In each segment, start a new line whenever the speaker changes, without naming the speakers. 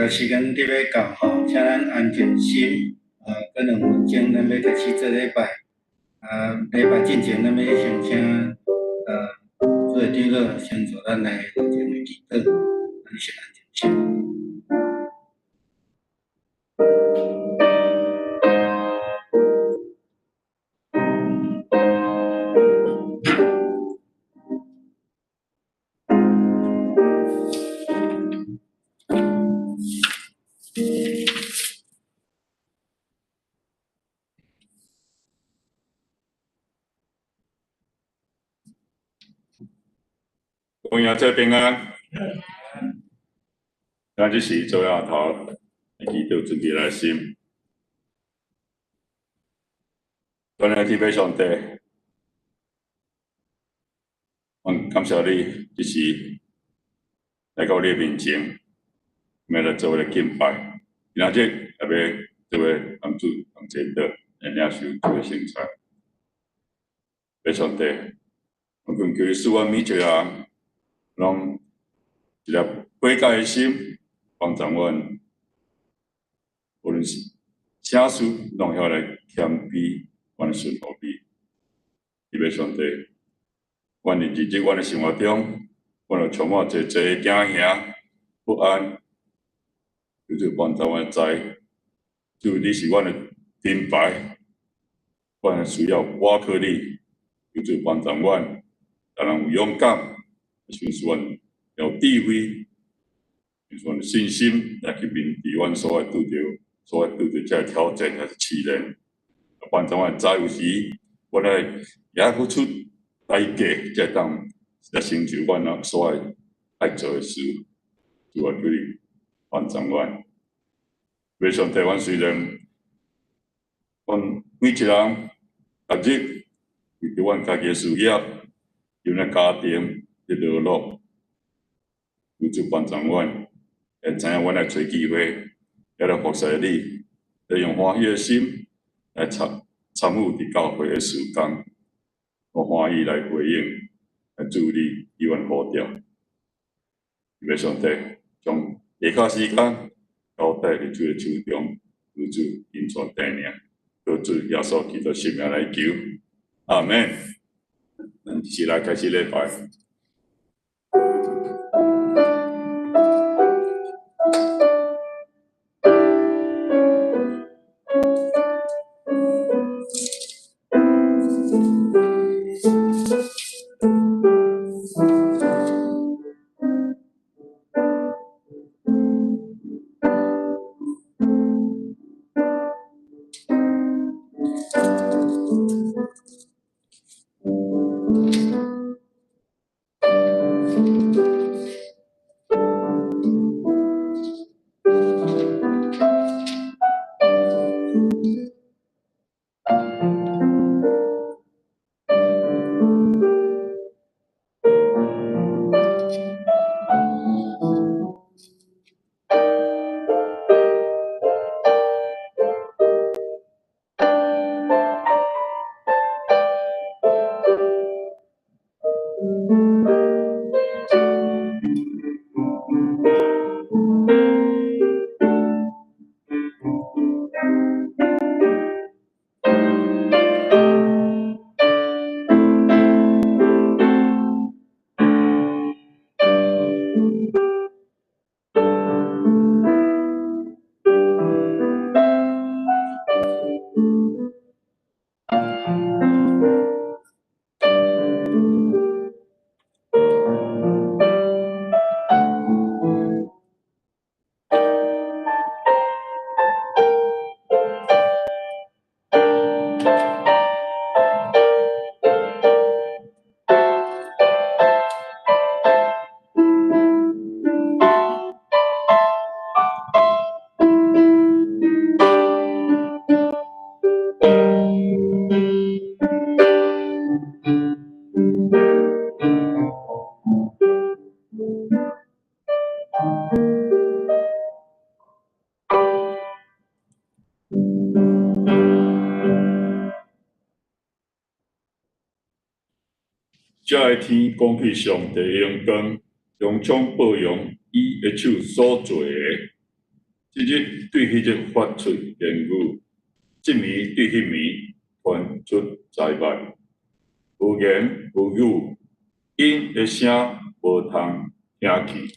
時間得欲到吼，請咱安靜心，閣2分鐘，咱欲開始做禮拜。啊，禮拜進前，咱欲先請做長老先做咱來會前的祈禱，咱先安靜心。
恭迎這平安。咱這時做下頭，祈禱準備來心。感謝天父上帝，我感謝你，這時來到你面前，欲來做伙來敬拜。今仔日特別做伙同主同齊禱，來領受主的聖餐。父上帝，我懇求你賜阮每一個人，攏一粒悔改的心，幫助阮，無論是啥事，攏會曉來謙卑，阮順服你。天父上帝，阮佇日日阮的生活中，阮有充滿濟濟的驚嚇、不安，求主幫助阮知，主你是阮的盾牌，阮需要倚靠你，求主幫助阮，讓人有勇敢，相信阮有智慧，相信阮的信心來去面對阮所愛拄著、所愛拄著這个挑戰抑是試煉，幫助阮知有時，阮愛也付出代價，才會當來成就阮所愛愛做的事。主啊，求你幫助阮。父上帝，阮雖然，阮每一人，逐日為著阮家己的事業，為阮家庭佇勞碌，求主幫助阮，會知影阮愛揣機會，來來服侍你，來用歡喜的心來參參與佇教會的事工，我歡喜來回應，來助你以阮呼召。父上帝，將下跤時間交代佇主的手中，求主引帶帶領，靠主耶穌基督聖名來求，阿們。咱一齊來開始禮拜。這个天講起上帝的榮光，充充報揚伊的手所做的。這日對彼日發出言語，這暝對彼暝傳出災難。無言無語，𪜶的聲無通聽去。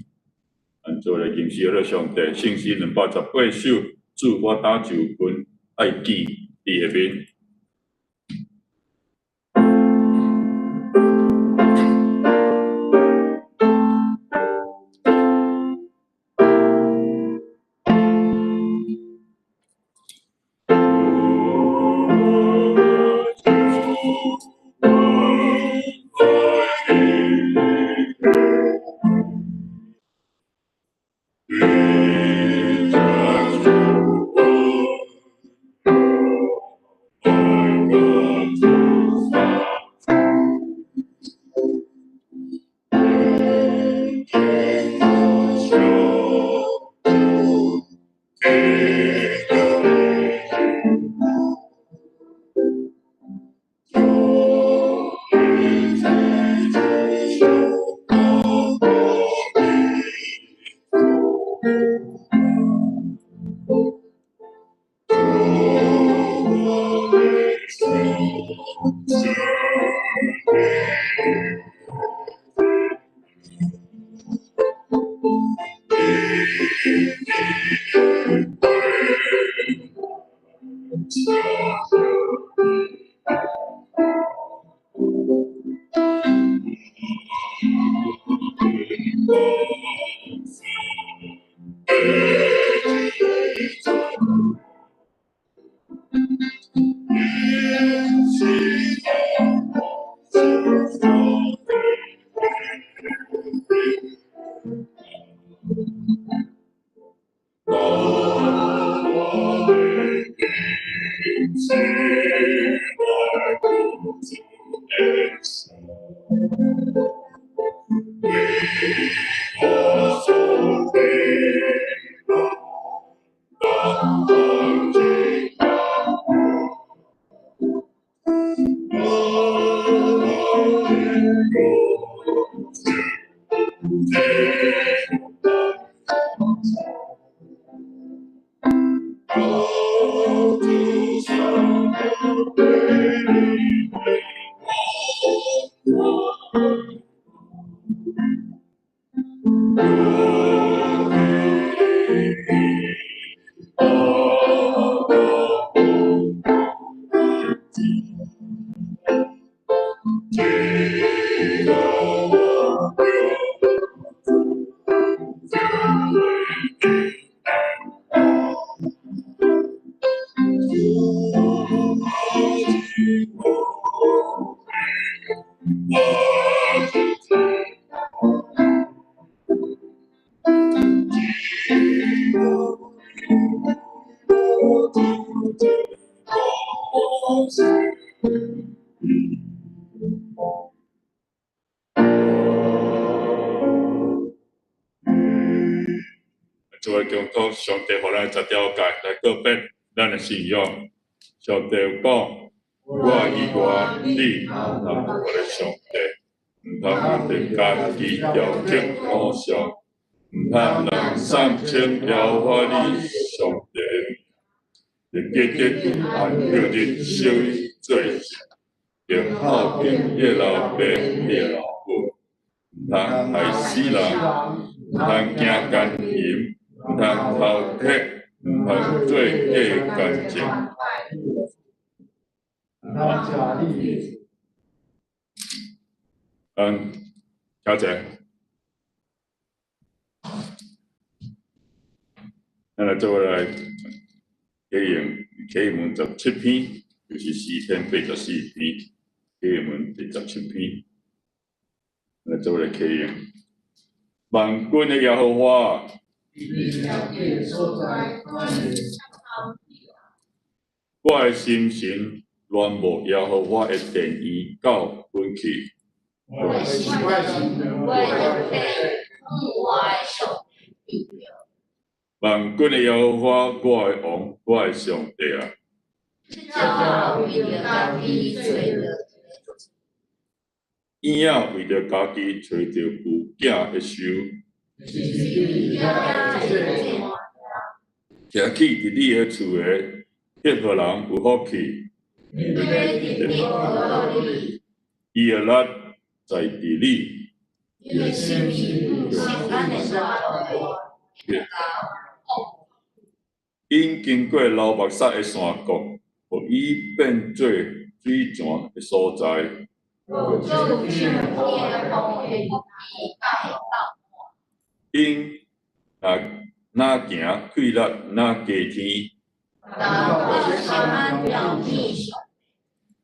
咱做來吟詩了上帝，聖詩218首，主我當就近愛見你的面。做为祈祷，上帝予咱十条诫来告别咱的信仰。上帝有讲：我以外，你毋通有别个上帝，毋通为著家己雕刻偶像，毋通人送称耶和华你上帝的名，记得按六日守做圣，敬孝敬你老爸、你老母，毋通害死人，毋通行奸淫，毋通偷窃，毋通做假见证。小姐，咱来做伙来启用启文十七篇，就是诗篇84篇，启文第17篇，来做伙来启用。万军的耶和华，我的心神恋慕耶和华的殿院到远去。万军的耶和华，我的王，我的上帝啊！婴仔为著家己揣著牛囝的仇，徛起伫你的厝的歇和人有福气，伊的力在伫你。𪜶经过流目屎的山谷，予伊变做水泉的所在。𪜶若行气力，若加添。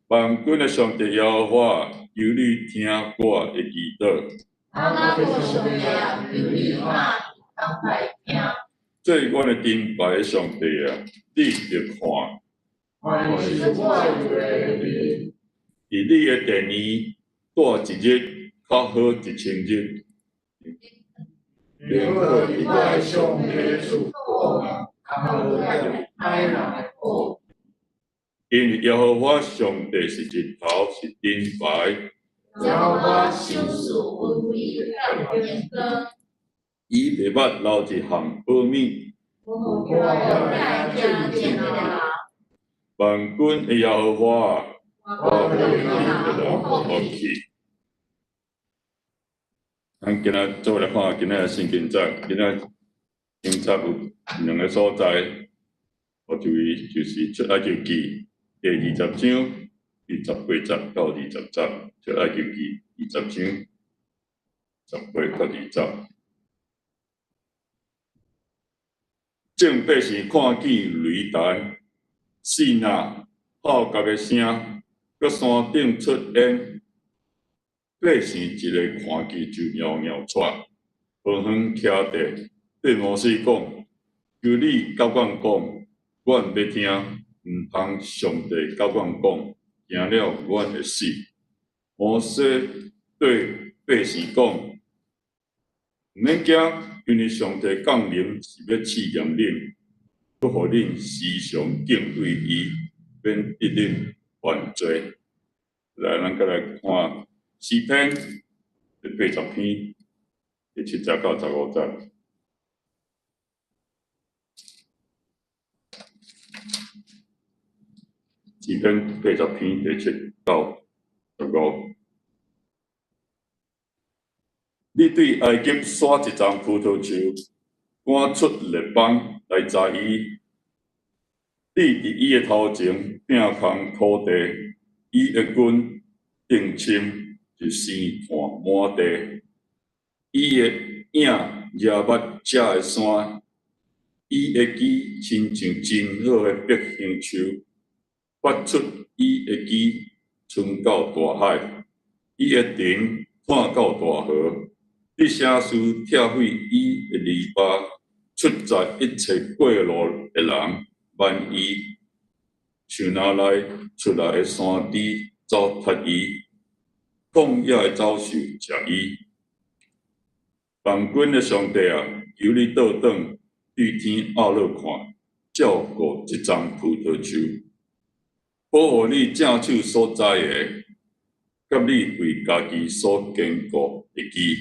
万军的上帝耶和华，求你听我的祈祷。做阮的盾牌的上帝啊，你著看。伫你的殿院住一日，较好1000日。因为耶和华上帝是日头，是盾牌。伊袂捌留一项保密。万军的耶和华，我为你的人福气。咱今仔做伙来看今仔的圣经节，今仔经节有两个所在，我注意就是出埃及记第20章第18节到20节，出埃及记20章18到20节。众百姓看见雷霆、示拿、号角的声，阁山顶出烟，百姓一个看见就摇摇掣，纷纷徛地，对摩西讲：求你佮阮讲，阮欲听；毋通上帝佮阮讲，惊了阮会死。摩西對百姓講：毋免驚，因為上帝降臨是欲試驗恁，欲予恁時常敬畏伊，免得恁犯罪。來，咱閣來看詩篇第80篇第7節到15節。詩篇80篇第7到15。你對埃及徙一叢葡萄樹，趕出列邦來栽伊。你佇伊的頭前摒空土地，伊的根定深就生湠滿地。伊的影遮密遮的山，伊的枝親像真好的碧香樹，發出伊的枝伸到大海，伊的藤湠到大河。你寫事拆毀伊的籬笆，出宰一切過路的人，慢伊，樹林內出來的山豬糟蹋伊，曠野的走獸食伊。萬軍的上帝啊，求你倒轉，對天壓落看，照顧這叢葡萄樹，保護你正手所栽的，佮你為家己所堅固的基。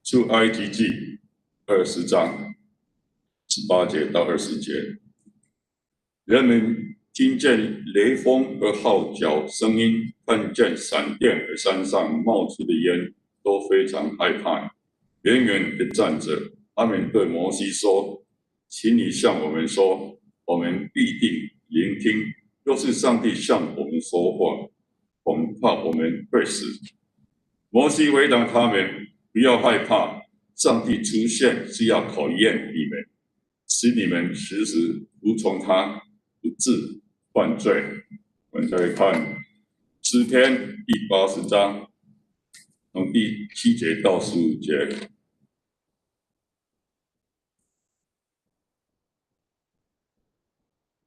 出埃及記20章18節到20節，人們聽見雷鋒和號角聲音，看見閃電和山上冒出的煙，都非常害怕，遠遠地站著。他們對摩西說：請你向我們說，我們必定聆聽。若是上帝向我們說話，恐怕我們會死。摩西回答他們：不要害怕，上帝出現是要考驗你們，使你們時時服從他，不致犯罪。我們再來看詩篇第80章，從第7節到15節。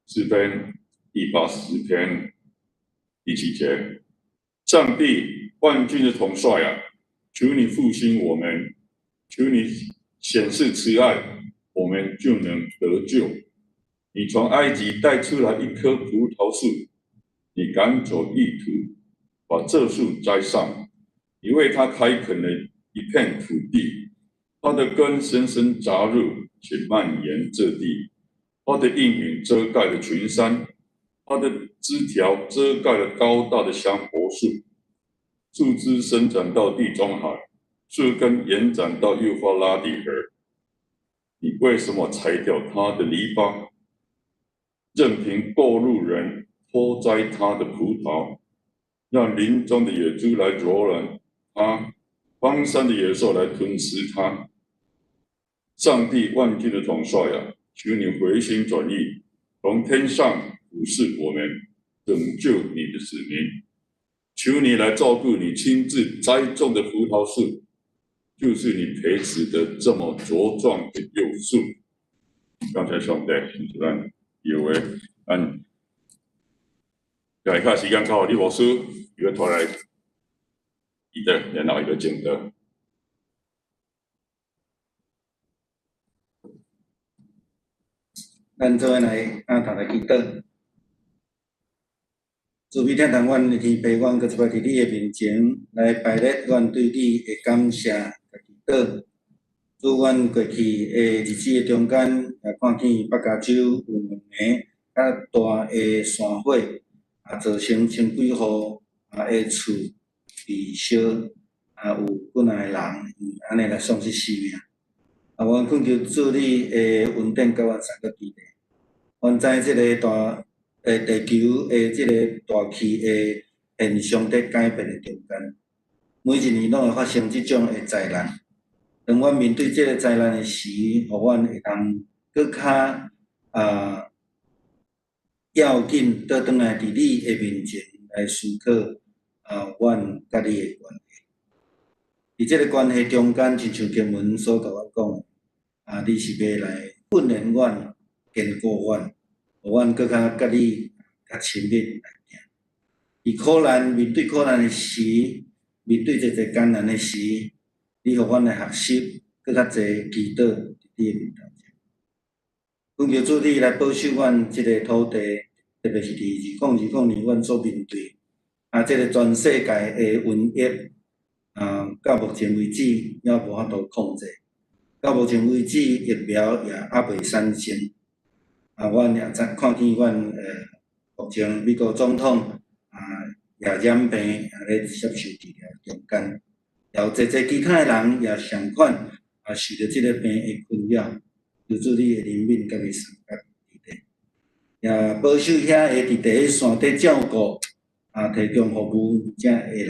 詩篇第80篇第7節：上帝萬軍的統帥啊，求你復興我們，求你顯示慈愛，我們就能得救。你從埃及帶出來一棵葡萄樹，你趕走異土，把這樹栽上，你為它開墾了一片土地，它的根深深扎入，且蔓延這地。它的陰影遮蓋了群山，它的枝條遮蓋了高大的香柏樹，樹枝伸展到地中海，樹根延展到幼發拉底河。你為什麼拆掉它的籬笆，任憑過路人偷摘它的葡萄，讓林中的野豬來蹂躪它，荒山的野獸來吞吃它？上帝萬軍的統帥啊，求你回心轉意，從天上俯視我們，拯救你的子民。求你來照顧你親自栽種的葡萄樹，就是你培植的這麼茁壯的幼樹。感謝上帝，主咱有話，咱來較時間交予李牧師，伊欲帶來祈禱，然後伊欲證道。
咱做伙來阿頭來祈禱。慈悲疼痛阮的天父，阮閣一擺佇你的面前來排列阮對你的感謝佮祈禱。主，阮過去的日子的中間，也看見北加州有兩个較大的山火，也造成千幾戶的厝被燒，也有幾若個人因為按呢來喪失性命。阮懇求主你的恩典佮阮三個基地。阮知這个大地球的這个大氣的現象佇改變的中間，每一年攏會發生這種的災難。當阮面對這个災難的時，予阮會當閣較要緊倒轉來佇你的面前來思考阮佮你的關係。佇這个關係中間，親像經文所共阮講的，你是欲來訓練阮、堅固阮，予阮閣較佮你較親密來行。佇苦難面對苦難的時，面對濟濟艱難的時，你予阮來學習，閣較濟祈禱佇你的面頭前。懇求主你來保守阮這个土地，特別是佇2020年阮所面對啊，這个全世界的瘟疫啊，到目前為止猶無法度控制，到目前為止疫苗也猶未產生。啊，阮也知看見阮目前美國總統啊也染病，也咧接受治療中間，也有濟濟其他的人也相款啊受著這个病的困擾，求主你的憐憫佮伊相佮佇底，也保守遐个佇第一線佇照顧啊提供服務遮的人，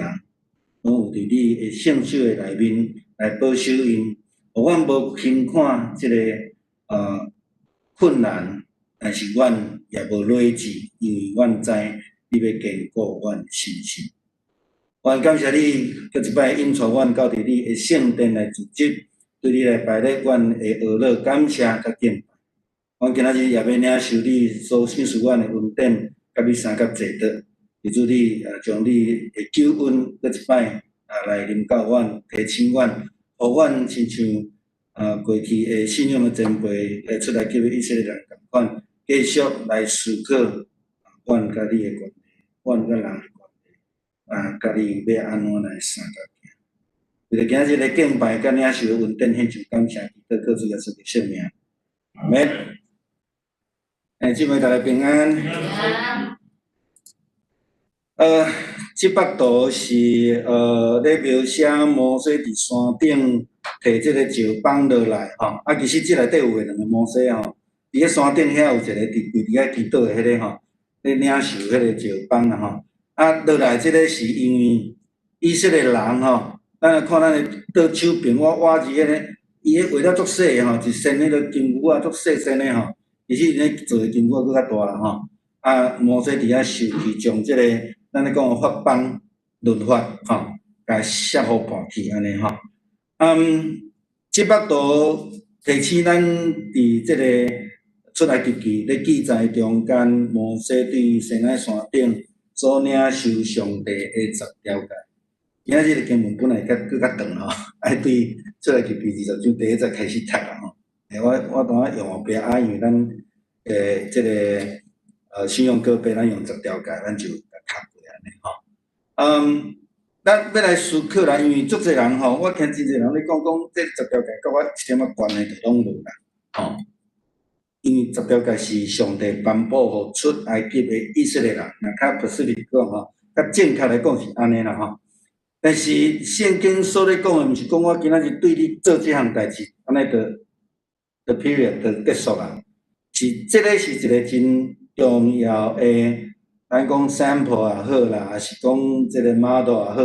攏有佇你的聖手的內面來保守𪜶，予阮無輕看這个困難，但是阮也無落志，因為阮知你欲堅固阮的信心。阮感謝你，閣一擺引帶阮到佇你的聖殿來聚集，對你來排列阮的呵咾感謝佮敬拜。阮今仔日也欲領受你所賞賜阮的恩典，佮你相佮坐倒，求主你啊，將你的救恩閣一擺啊來臨到阮，提醒阮，予阮親像啊過去的信仰的前輩會出埃及的以色列人仝款，繼續來思考阮佮你的關係，阮佮人的關係，啊，佮你欲按怎來相佮行。為著今仔日的敬拜佮領受的恩典，獻上感謝，祈禱靠主耶穌的聖名。阿們。姊妹大家平安。這幅圖是咧描寫摩西佇山頂提這个石枋落來吼，啊，其實這內底有兩个摩西吼，佇咧山頂遐有一个佇跪佇遐祈禱的彼个吼，咧領受彼个石枋啦吼，啊，落來這个是因為以色列人吼，咱來看咱的倒手邊，我倚字彼个，伊彼畫了足細的吼，一身彼个金牛仔足細身的吼，其實𪜶咧做的金牛仔閣較大啦吼，啊，摩西佇遐受氣，將這个咱咧講的法枋律法吼，共摔予破去按呢吼。嗯，這幅圖提醒咱佇這个出埃及記咧記載中間，摩西佇西奈山頂所領受上帝的十條誡。今仔日的經文本來較閣較長吼，愛對出埃及記20章第一節開始讀啦吼。我當下用後壁啊，因為咱這个信仰告白，咱用十條誡，咱就共讀過按呢吼。嗯，咱欲來思考啦，因為足濟人吼，我聽真濟人咧講講，這十條誡佮我一點仔關係都攏無啦，吼。因為十條誡是上帝頒布予出埃及的以色列人，若較 specific 講吼，較正確來講是按呢啦吼。但是聖經所咧講的，毋是講我今仔日對你做這項代誌，按呢就 the period 就結束啦。是這个是一个真重要的，咱講 sample 也好啦，抑是講這个 model 也好，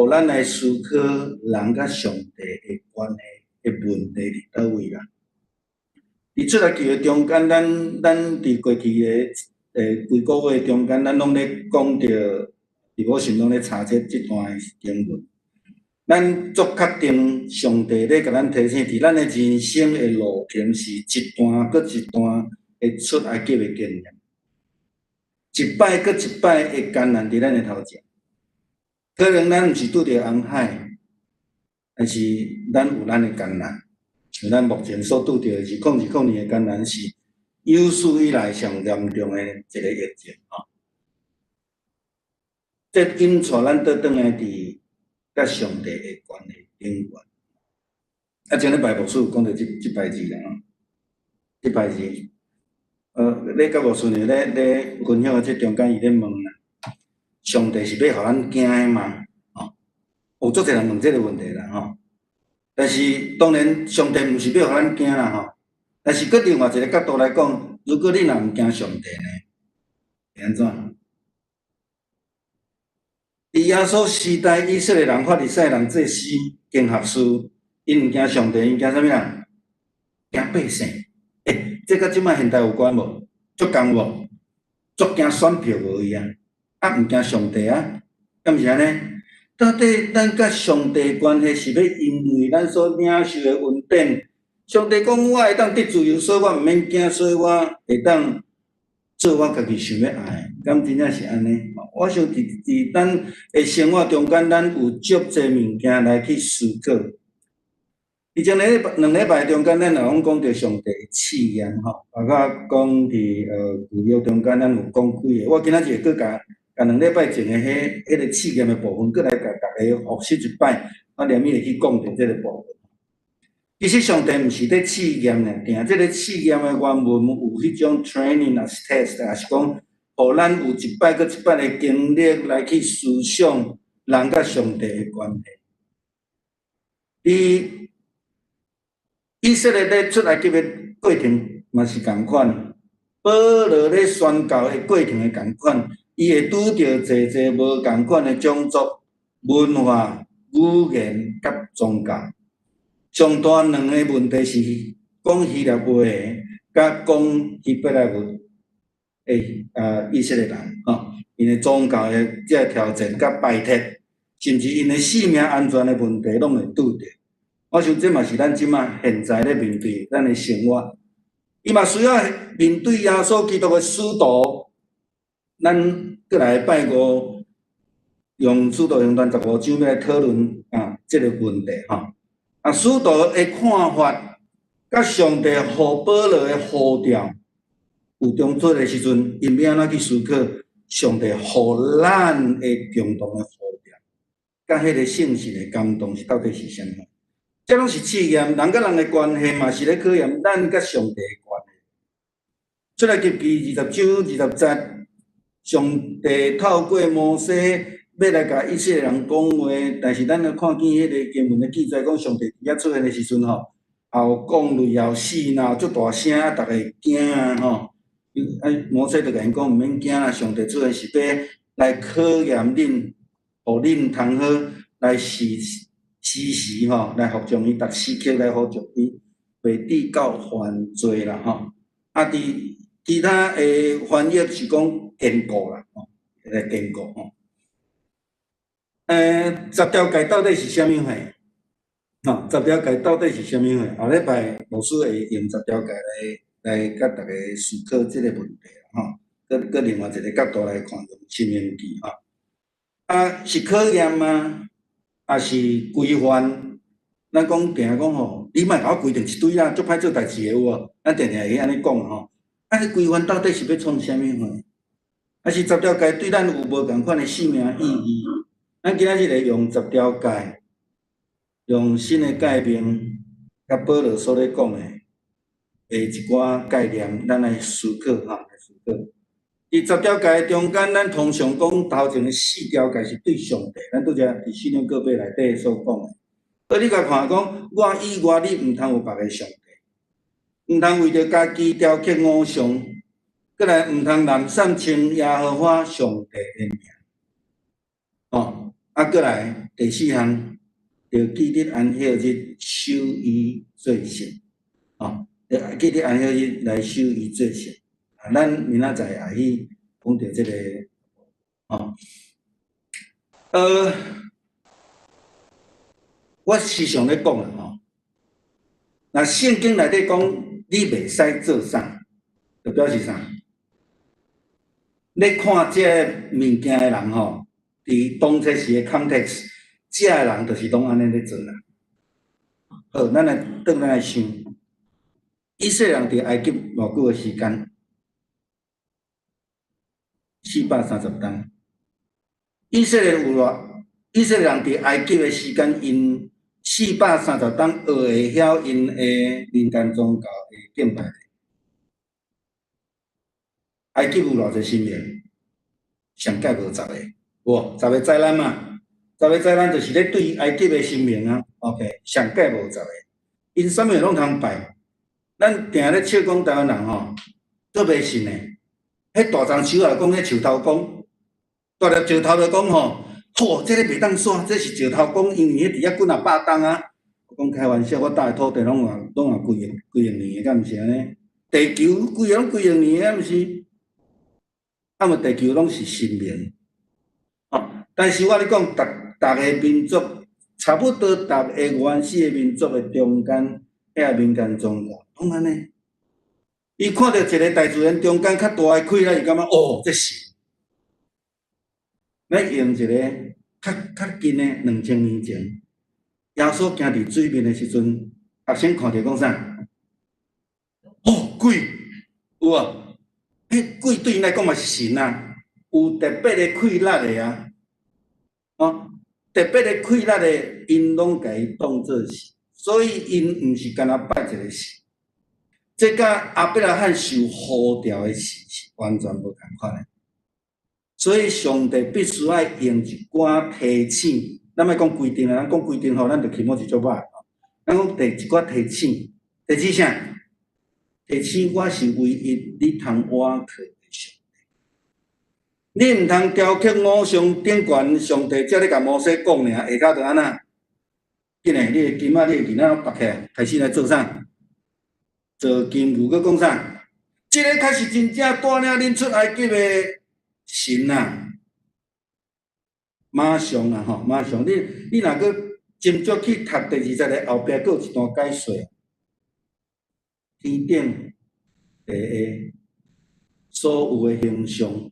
予咱來思考人佮上帝的關係的問題佇佗位啦。佇出埃及的中間，咱佇過去的幾個月中間，咱攏咧講著，佇我心攏咧查這段的經文。咱足確定上帝咧共咱提醒，佇咱的人生的路程是一段閣一段的出埃及的經驗，一擺閣一擺的艱難佇咱的頭前。可能咱毋是拄著紅海，但是咱有咱的艱難。像咱目前所拄著的2020年的艱難，是有史以來上嚴重的一个疫情吼。這引帶咱倒轉來佇佮上帝的關係頂懸。啊，前禮拜牧師有講著這這排字啦吼，這排字，咧佮牧師呢咧分享的這中間，伊咧問啦，上帝是欲予咱驚的嗎？吼，有足濟人問這个問題啦吼。但是當然，上帝毋是欲予咱驚啦吼。但是閣另外一个角度來講，如果你若毋驚上帝呢，會按怎？佇耶穌時代，以色列人、法利賽人、祭司、經學士，𪜶毋驚上帝，𪜶驚啥物人？驚百姓。欸，這佮這擺現代有關無？足仝無？足驚選票無伊啊？啊，毋驚上帝啊？敢毋是按呢？到底咱佮上帝關係是欲因為咱所領受的恩典？上帝講我會當得自由，所以我毋免驚，所以我會當做我家己想欲愛，敢真正是按呢？我想佇咱的生活中間，咱有足濟物件來去思考。佇前禮拜兩禮拜中間，咱也攏講著上帝的試驗吼，包括講佇舊約中間，咱有講幾个。我今仔日會閣共共兩禮拜前的彼個試驗的部分，閣來共逐家複習一擺，我連伊會去講著這个部分。其實上帝毋是咧試驗爾，定這个試驗的原文有彼種 training 抑是 test，抑是講，予咱有一擺閣一擺的經歷來去思想人佮上帝的關係。佇以色列咧出埃及的過程嘛是仝款，保羅咧宣教的過程會仝款，伊會拄著濟濟無仝款的種族、文化、語言佮宗教。上大兩个問題是講希臘話的，佮講希伯來文的以色列人吼，𪜶的宗教的這个挑戰佮排斥，甚至𪜶的性命安全的問題，攏會拄著。我想這嘛是咱這馬現在咧面對咱的生活，伊嘛需要面對耶穌基督的使徒。咱閣來拜五用使徒行傳15章欲來討論這个問題吼。使徒的看法，佮上帝予保羅的呼召有衝突的時陣，𪜶欲按怎去思考上帝予咱的共同的呼召，佮彼个聖神的感動是到底是啥物？這攏是試驗，人佮人的關係嘛是咧考驗咱佮上帝的關係。出埃及記20章20節，上帝透過摩西欲來共以色列人講話，但是咱若看見彼个經文的記載，講上帝佇遐出現的時陣吼，也有降雷，也有四鬧，足大聲，逐家驚啊吼。摩西就共𪜶講，毋免驚啦，上帝出現是欲來考驗恁，予恁通好來時時時吼來服從伊，逐時刻來服從伊，袂致到犯罪啦吼。佇其他的翻譯是講堅固啦，吼，來堅固吼。十條誡到底是啥物貨？吼，十條誡到底是啥物貨？後禮拜牧師會用十條誡來來佮逐家思考這个問題啦，吼。閣另外一个角度來看，用申命記吼。是考驗嗎？抑是規範？咱講定講吼，你莫共我規定一堆啦，足歹做代誌的有無？咱定定會按呢講吼。這規範到底是欲創啥物貨？抑是十條誡對咱有無仝款的生命意義？咱今仔日來用十條誡，用新的誡命，佮保羅所咧講的一寡概念，咱來思考吼，來思考。佇十條誡中間，咱通常講頭前的四條誡是對上帝，咱拄才佇信仰告白內底所講的。你共看講，我以外你毋通有別个上帝，毋通為著家己雕刻偶像，閣來毋通濫訕稱耶和華上帝的名。哦，閣來第四項，著記得安息日守伊做聖，哦，記得安息日來守伊做聖。咱明仔載也去講著這个，哦，我時常咧講啦吼，若聖經內底講你袂使做啥，就表示啥？咧看這个物件的人吼，佇當初時的 context，這个人就是攏按呢咧做啦。好，咱來轉來想，以色列人佇埃及偌久的時間？430冬。以色列有偌？以色列人佇埃及的時間，𪜶430冬學會曉𪜶的民間宗教的敬拜。埃及有偌濟神明？上蓋無十个，無十个災難嘛？十个災難就是咧對埃及的神明啊。OK，上蓋無十个，𪜶啥物攏通拜。咱定咧笑講台灣人吼，足迷信的。彼大樟樹也講彼樹頭公，大粒石頭就講吼，吼，這个袂當煞，這是石頭公，因為彼佇遐幾若百冬啊。我講開玩笑，我搭的土地攏嘛攏嘛幾億幾億年的，敢毋是按呢？地球規个攏幾億年的，敢毋是？嘛地球攏是神明。哦，但是我咧講，逐逐个民族，差不多逐个原始的民族的中間，遐民間宗教攏按呢。伊看著一个大自然中間較大的氣力，伊感覺哦，這神。咱用一個較較近的2000年前，耶穌行佇水面的時陣，學生看著講啥？哦，鬼有無？彼鬼對𪜶來講嘛是神啊，有特別的氣力的啊，哦，特別的氣力的，𪜶攏共伊當做神，所以𪜶毋是干焦拜一個神。這佮亞伯拉罕受呼召的時是完全無仝款的，所以上帝必須愛用一寡提醒，咱莫講規定啊，咱講規定吼，咱就起碼是足歹。咱講第一寡提醒，提醒啥？提醒我是唯一你通倚靠的上帝。你毋通雕刻偶像頂懸，上帝才咧共摩西講爾，下跤就按怎？緊嘞，你的金仔，你的銀仔攏拔起來，開始來做啥？做金牛，閣講啥？這個才是真正帶領恁出埃及的神啊！馬上啊吼，馬上！你若閣斟酌去讀第二節的後壁，閣有一段解說。天頂地下所有的形象，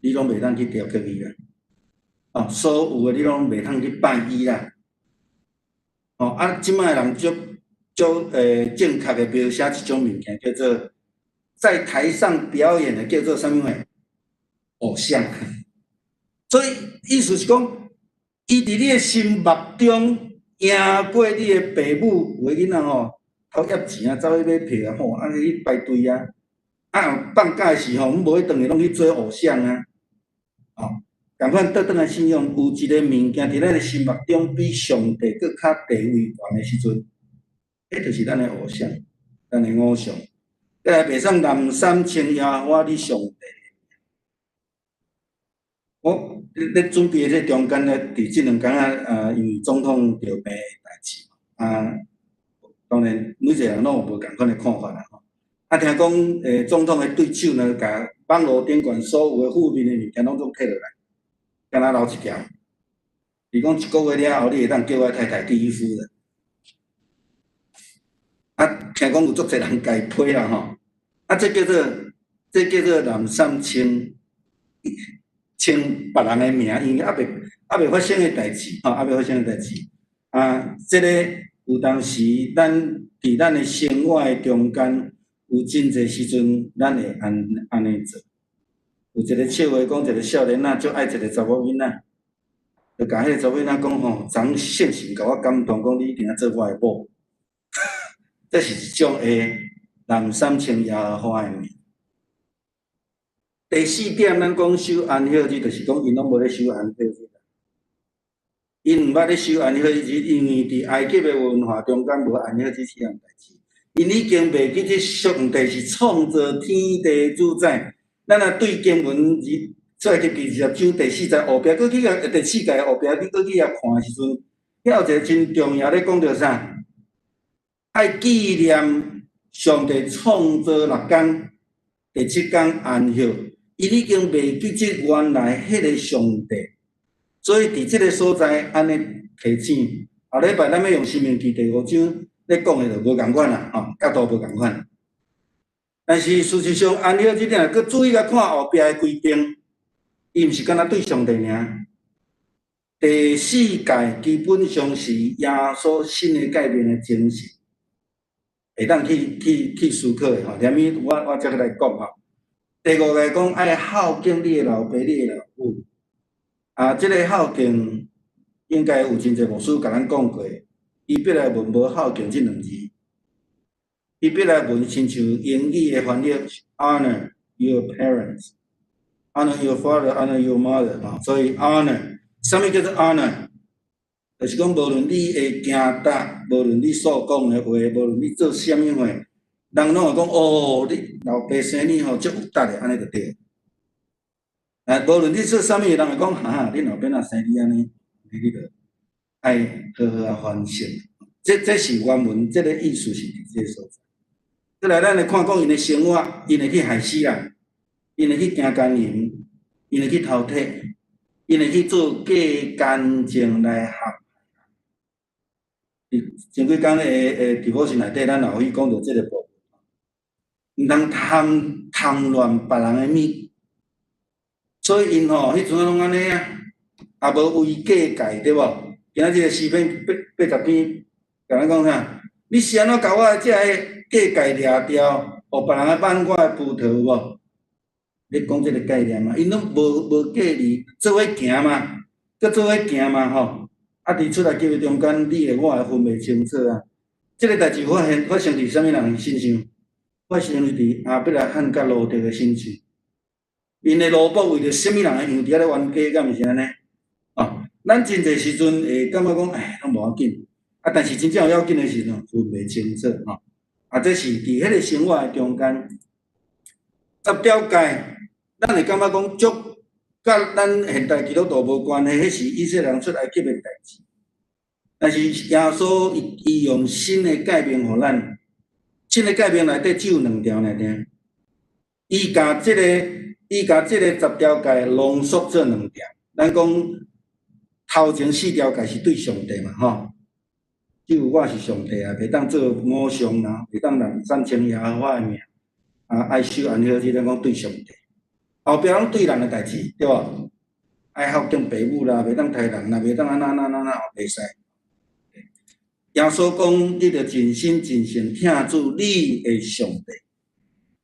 你攏袂當去雕刻伊啦。哦，所有的你攏袂通去拜伊啦。哦，啊，這擺人足足正確的描寫這種物件，叫做在台上表演的叫做啥物貨？偶像。所以意思是講，伊佇你的心目中贏過你的爸母，有的囡仔吼偷挹錢啊，走去買票啊，吼，按呢去排隊啊，啊放假的時候，阮無去轉去攏去追偶像啊，哦，仝款倒轉來信仰，有一个物件佇咱的心目中比上帝閣較地位懸的時陣，彼就是咱的偶像，咱的偶像。再來袂使濫三稱耶和華你上帝。我咧準備的這中間咧，佇這兩工啊，因為總統著病的代誌，啊，當然每一個人攏有無仝款的看法啦吼。啊，聽講總統的對手呢，共網路頂懸所有的負面的物件攏總摕落來，敢若留一條。伊講一個月了後，你會當叫我太太第一夫人。啊，聽講有足濟人共伊批啦吼。啊，這叫做濫三稱稱別人的名，因為猶未發生的代誌，吼，猶未發生的代誌。啊，這个有當時咱佇咱的生活的中間，有真濟時陣，咱會按呢做。有一個笑話講，一個少年仔足愛一個查某囡仔，就共彼個查某囡仔講吼，昨昏聖神共我感動，講你一定愛做我的某。這是一種的濫三稱耶和華的名。第四點，咱講守安息日，就是講𪜶攏無咧守安息日。𪜶毋捌咧守安息日，因為佇埃及的文化中間無安息日這項代誌。𪜶已經袂記得上帝是創造天地主宰。咱若對經文出埃及記二十章第四節後壁，閣去共第四節後壁，你閣去遐看的時陣，遐有一個真重要咧講著啥？愛紀念上帝創造六工，第七工安息。伊已經袂記得原來彼个上帝，所以佇這个所在按呢提醒。後禮拜咱欲用申命記第五章咧講的就無仝款啦，吼，角度無仝款。但是事實上，安息日你若閣注意共看後壁的規定，伊毋是干焦對上帝爾。第四誡基本上是耶穌新的誡命的精神，會當去思考的吼。啥物我才來講吼。第五誡講愛孝敬你的老爸、你的老母。啊，這个孝敬應該有真濟牧師共咱講過。希伯來文無孝敬這兩字，希伯來文親像英語的翻譯，honor your parents，honor your father，honor your mother。吼，所以 honor，啥物叫做 honor？就是講無論你的行動，無論你所講的話，無論你做啥物貨，人攏會講哦，你老爸生你吼足有力的，按呢就對。啊，無論你做啥物，人會講哈，恁老爸若生你按呢，你就愛好好仔反省。這是原文，這个意思是佇這个所在。再來，咱來看講𪜶的生活，𪜶會去害死人，𪜶會去行姦淫，𪜶會去偷提，𪜶會去做假見證來陷害。佇前幾工的直播室內底，咱也有去講著這个部分。毋通貪貪戀別人的物。所以𪜶吼，彼陣攏按呢啊，也無違過誡，對無？今仔日詩篇八十篇，共咱講啥？你是按怎共我的這個過界掠掉，予別人來挽我的葡萄無？咧講這個概念嘛，𪜶攏無隔離，做伙行嘛，閣做伙行嘛吼。啊，佇出埃及的中間，你和我會分袂清楚啊。這個代誌發生佇啥物人身上？發生佇亞伯拉罕佮羅得的身上。𪜶的奴僕為著啥物人的羊佇遐咧冤家，敢毋是按呢？哦，咱真濟時陣會感覺講，哎，攏無要緊。啊，但是真正有要緊的時陣，分袂清楚吼。啊，這是佇彼個生活的中間，十條誡，咱會感覺講足佮咱現代基督徒無關係，彼是以色列人出埃及的代誌。但是耶穌伊用新的誡命予咱，新的誡命內底只有兩條爾爾。伊共這個十條誡濃縮做兩條。咱講頭前四條誡是對上帝嘛，吼。只有我是上帝啊，袂當做偶像啦，袂當濫稱耶和華的名，啊，愛守安息日，咱講對上帝。後壁攏對人的代誌，對無？愛孝敬爸母啦，袂當刣人啦，袂當按怎按怎按怎，袂使。耶穌講，你著盡心盡性疼主你的上帝，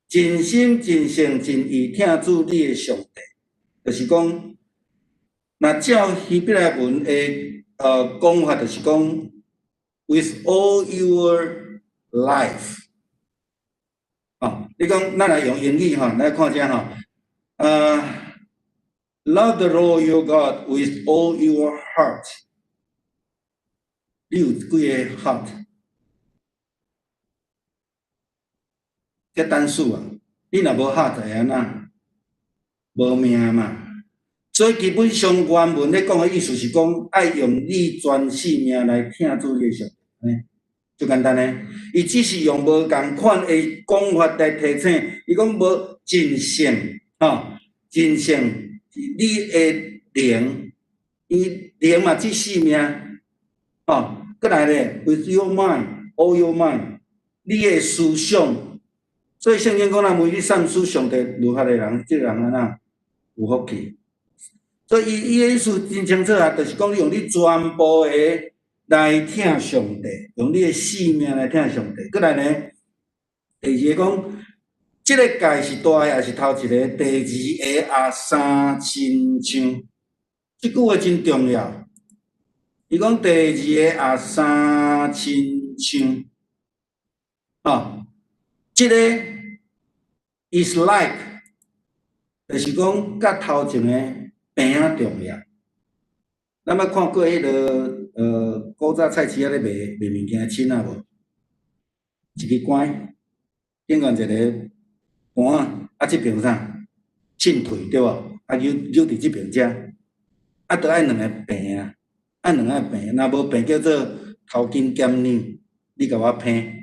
盡心盡性盡意疼主你的上帝，就是講，若照希伯來文的講法，就是講，with all your life。哦，你講，咱來用英語吼，來看這吼，Love the Lord your God with all your heart。你有幾個 heart？這單數啊，你若無 heart 會按怎？無命嘛。所以基本上原文咧講的意思是講，愛用你全性命來疼主你的上帝，足簡單呢。伊只是用無仝款的講法來提醒，伊講無盡性，吼，盡性你的靈，伊靈嘛指性命，吼，閣來咧，with your mind，all your mind，你的思想。所以聖經講，若違去三思上帝律法的人，這個人按怎有福氣。所以伊的意思真清楚啊，就是講你用你全部的來疼上帝，用你的性命來疼上帝。閣來呢，第二個講，這個誡是大的，抑是頭一个？第二个也三親像，這句話真重要。伊講第二個也三親像，哦，這個 is like，就是講佮頭前的平仔重要。咱捌看過彼个古早菜市仔咧賣物件的凊仔無？一支竿，頂懸一个盤仔，啊，這邊有啥？凊腿對無？啊，扭扭佇這邊遮，啊，著愛兩个平啊，愛兩个平，若無平叫做偷斤減兩，你共我騙。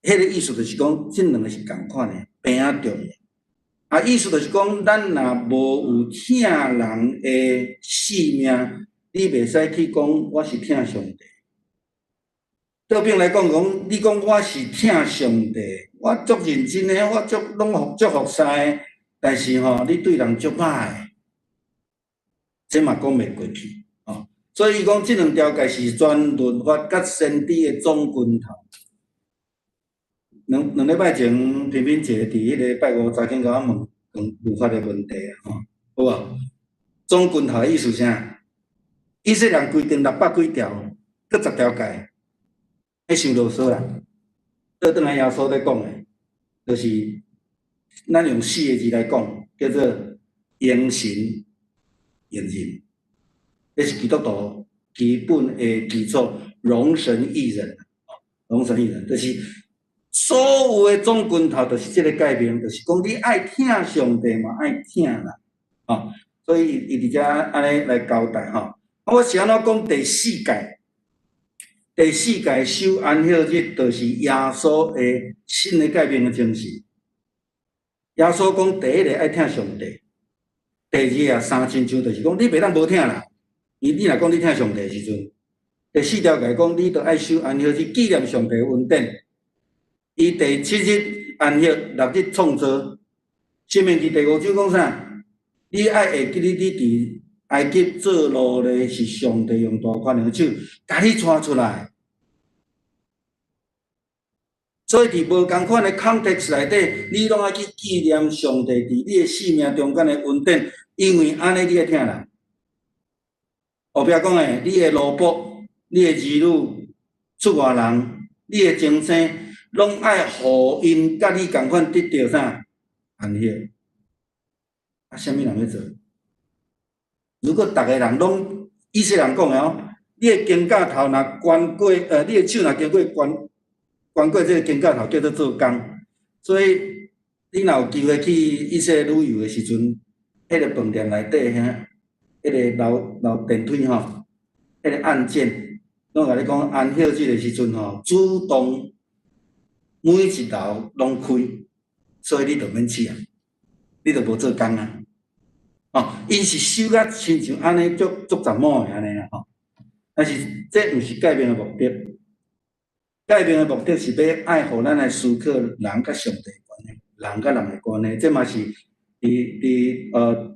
彼个意思就是講，這兩个是仝款的，平仔重要。啊，意思就是講，咱若無有疼人的性命，你袂使去講我是疼上帝。倒反來講，講你講我是疼上帝，我足認真的，我足攏足服侍的，但是吼，你對人足歹的，這嘛講袂過去，吼。所以伊講這兩條誡是全律法佮先知的總拳頭。兩兩禮拜前，平平姐佇彼个拜五早間共我問律法的問題啊，吼，好無？總拳頭的意思啥？以色列人規定六百幾條，閣十條誡，彼傷囉嗦啦。倒轉來耶穌咧講的，就是咱用四个字來講，叫做榮神益人。這是基督徒基本的基礎，榮神益人，榮神益人，就是所有的總拳頭，就是這個誡命，就是講你愛疼上帝嘛，愛疼人，吼。所以伊佇遮按呢來交代吼。啊，我是按怎講第四誡？第四誡守安息日，就是耶穌的新的誡命的精神。耶穌講第一个愛疼上帝，第二个三親像，就是講你袂當無疼人。伊你若講你疼上帝的時陣，第四條誡講你著愛守安息日，紀念上帝的恩典。伊第七日，安息六日創造。申命記第五章講啥？你愛會記得你佇埃及做奴隸，是上帝用大權能的手共你帶出來。所以佇無仝款的 context 內底，你攏愛去紀念上帝佇你的生命中間的恩典，因為按呢你會疼人。後壁講的，你的奴僕、你的兒女、出外人、你的終生，攏愛予𪜶佮你仝款得著啥安息。啊，啥物人欲做？如果逐个人攏以色列人講的哦，你的肩胛頭若懸過，你的手若經過懸懸過這个肩胛頭，叫做做工。所以你若有機會去以色列旅遊的時陣，彼个飯店內底遐，彼个樓樓電梯吼，彼个按鍵，攏共你講安息日的時陣吼，主動每一樓攏開，所以你就免試啊，你就無做工啊。哦，𪜶是守甲親像按呢足足雜某的按呢啦吼。但是這毋是誡命的目的，誡命的目的是欲愛予咱來思考人佮上帝關係，人佮人的關係，這嘛是佇佇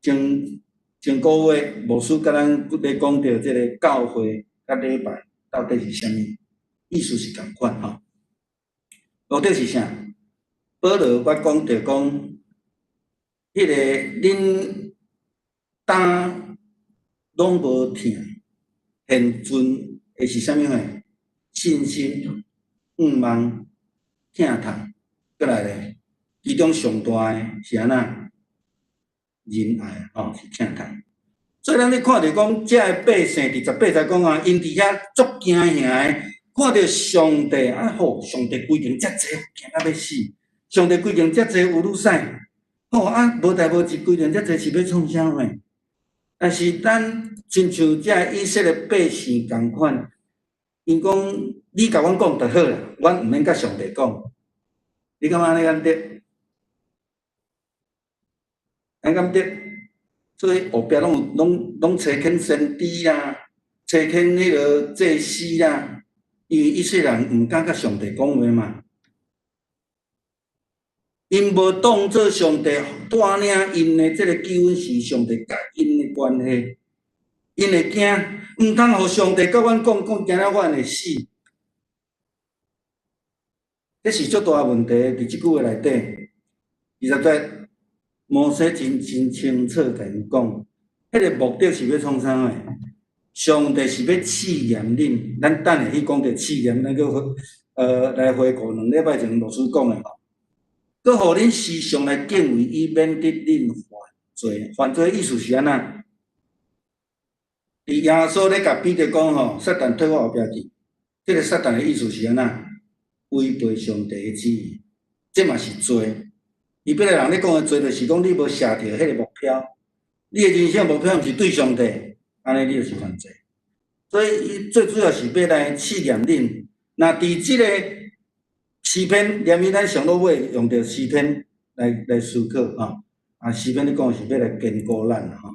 前前個月牧師佮咱咧講著這个教會佮禮拜到底是啥物，意思是仝款吼。目的是啥？保羅捌講著講，彼个恁膽攏無疼，現存的是啥物貨？信心、向望、疼痛，閣來咧，其中上大的是按怎？仁愛吼，是疼痛。所以咱咧看著講，這个百姓佇18節講啊，𪜶佇遐足驚嚇的，看著上帝啊吼，上帝規定遮濟，驚甲欲死。上帝規定遮濟有愈使，吼啊，無代無誌規定遮濟是欲創啥貨？但是咱親像這个以色列百姓仝款，𪜶講你共阮講就好啦，阮毋免佮上帝講。你感覺按呢敢對？按呢敢對？所以後壁攏有攏攏差遣先知啦，差遣彼个祭司啦，因為以色列人毋敢佮上帝講話嘛。𪜶無當做上帝帶領𪜶的這个救恩是上帝佮𪜶的關係，𪜶會驚，毋通予上帝佮阮講講，驚了阮會死。這是足大問題，佇這句話內底，20節，摩西真真清楚共𪜶講，彼个目的是欲創啥貨？上帝是欲試驗恁，咱等下去講著試驗，咱閣來回顧2禮拜前牧師講的吼。閣予恁時常來敬畏伊，免得恁犯罪。犯罪意思是按怎？佇耶穌咧共彼得講吼，撒旦退我後壁去。這个撒旦的意思是按怎？違背上帝的旨意，這嘛是罪。伊別個人咧講的罪，就是講你無設著彼个目標，你的人生目標毋是對上帝，按呢你就是犯罪。所以伊最主要是欲來試驗恁。若佇這个詩篇，連於咱上落尾用著詩篇來來思考吼。啊，詩篇咧講是欲來堅固咱吼。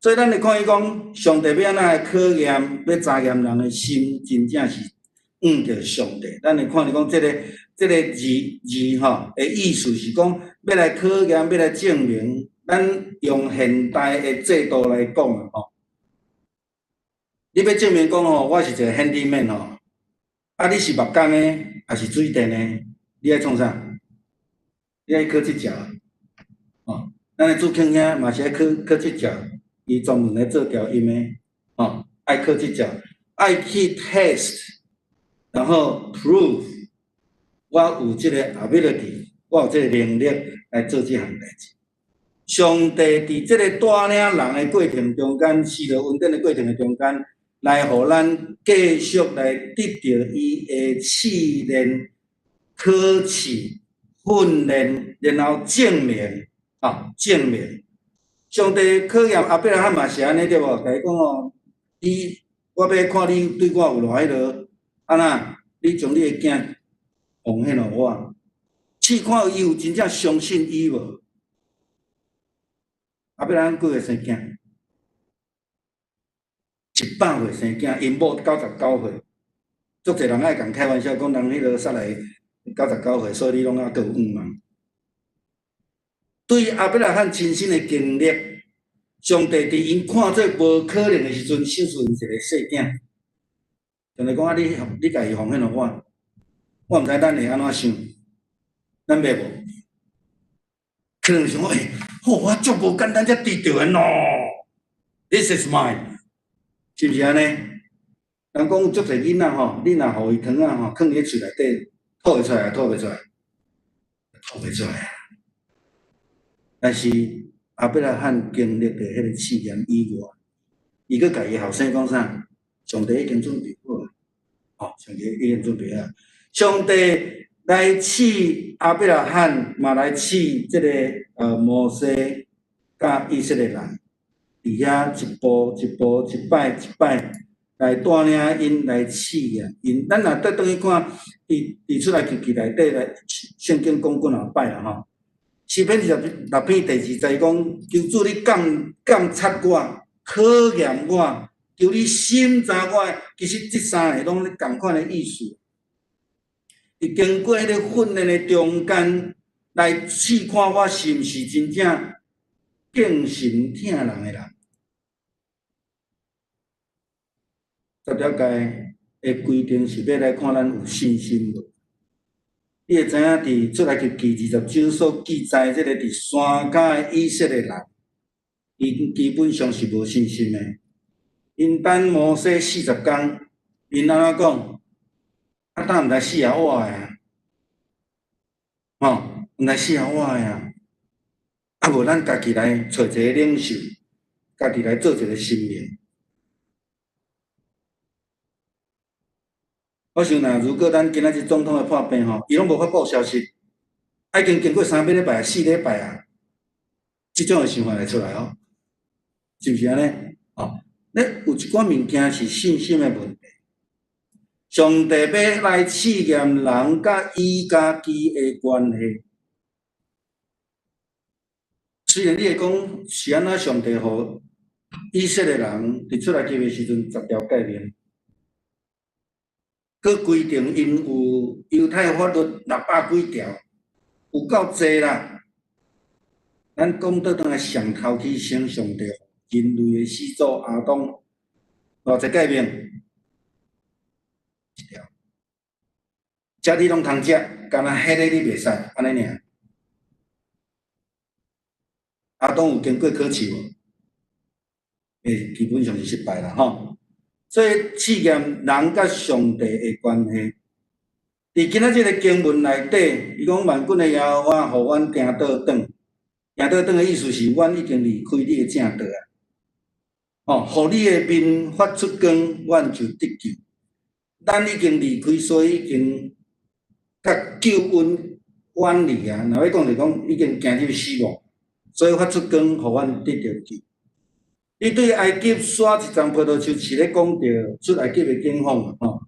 所以咱會看伊講，上帝欲按怎來考驗，欲查驗人的心，真正是向著上帝。咱會看伊講這个這个字字吼的意思是講，欲來考驗，欲來證明。咱用現代的制度來講吼，你欲證明講吼，我是一个 handyman 吼，啊，你是木工的，抑是水電的，你愛創啥？你愛考執照，吼，咱的主慶兄嘛是愛考考執照，伊專門來做調音的，吼，愛考執照，愛去 test，然後 prove 我有這个 ability，我有這个能力來做這項代誌。上帝佇這个帶領人的過程中間，賜予恩典的過程的中間，來予咱繼續來得著伊的試煉、考試、訓練，然後證明，啊，證明。上帝考驗亞伯拉罕嘛是按呢對無？共伊講哦，你我欲看你對我有偌彼落，按怎？你將你的囝奉獻予我，試看伊有真正相信伊無？亞伯拉罕幾歲生囝？100歲生囝，𪜶某99歲。足濟人愛共開玩笑講，人彼落煞來99歲，所以你攏猶閣有向望。對亞伯拉罕親身的經歷，上帝佇𪜶看做無可能的時陣，賞賜𪜶一个細囝。上帝講啊，你共伊奉獻予我，我毋知咱會按怎想，咱欲無？可能想講，欸，吼，我足無簡單才得著的喏，This is mine，是毋是按呢？人講有足濟囡仔吼，你若予伊糖仔吼，囥佇喙內底，吐會出來，吐袂出來？吐袂出來啊！但是亞伯拉罕經歷著彼個試驗以外，伊閣共伊後生講啥？上帝已經準備好啊！吼，上帝已經準備好。上帝來試亞伯拉罕，嘛來試這个摩西佮以色列人，佇遐一步一步、一擺一擺來帶領𪜶來試驗𪜶。咱若倒轉去看，佇出埃及記內底來，聖經講幾若擺啦吼。詩篇26篇第二節講：求主你鑒察我，考驗我，求你審查我。其實這三個攏是仝款的意思。佇經過彼个訓練的中間，來試看我是毋是真正敬神疼人的人。十條誡的規定是欲來看咱有信心無？你會知影佇出埃及記20章所記載，這个佇山跤的以色列人，𪜶基本上是無信心的。𪜶等摩西40工，𪜶按怎講？啊，敢毋知死啊活的啊？吼，毋知死啊活的啊？啊，無咱家己來揣一个領袖，家己來做一个神明。我想若如果咱今仔日總統的破病吼，伊攏無發布消息，已經經過3禮拜、4禮拜啊，這種的想法會出來哦，是毋是按呢？哦，咧有一寡物件是信心的問題。上帝欲來試驗人佮伊家己的關係。雖然你會講是按怎，上帝予以色列人佇出埃及的時陣十條誡命。閣規定𪜶有猶太法律600幾條，有夠濟啦。咱講倒轉來上頭起先，上帝予人類的始祖亞當偌濟誡命？一條。這你攏通食，干焦彼个你袂使，按呢爾。亞當有經過考試無？欸，基本上是失敗啦，吼。所以試驗人佮上帝的關係，佇今仔這个經文內底，伊講萬軍的耶和華，予阮行倒轉，行倒轉的意思是，阮已經離開你的正道啊。哦，予你的面發出光，阮就得救。咱已經離開，所以已經佮救恩遠離啊。若欲講就講，已經行入死亡，所以發出光，予阮得著救。伊對埃及徙一叢葡萄樹，是咧講著出埃及的景況吼。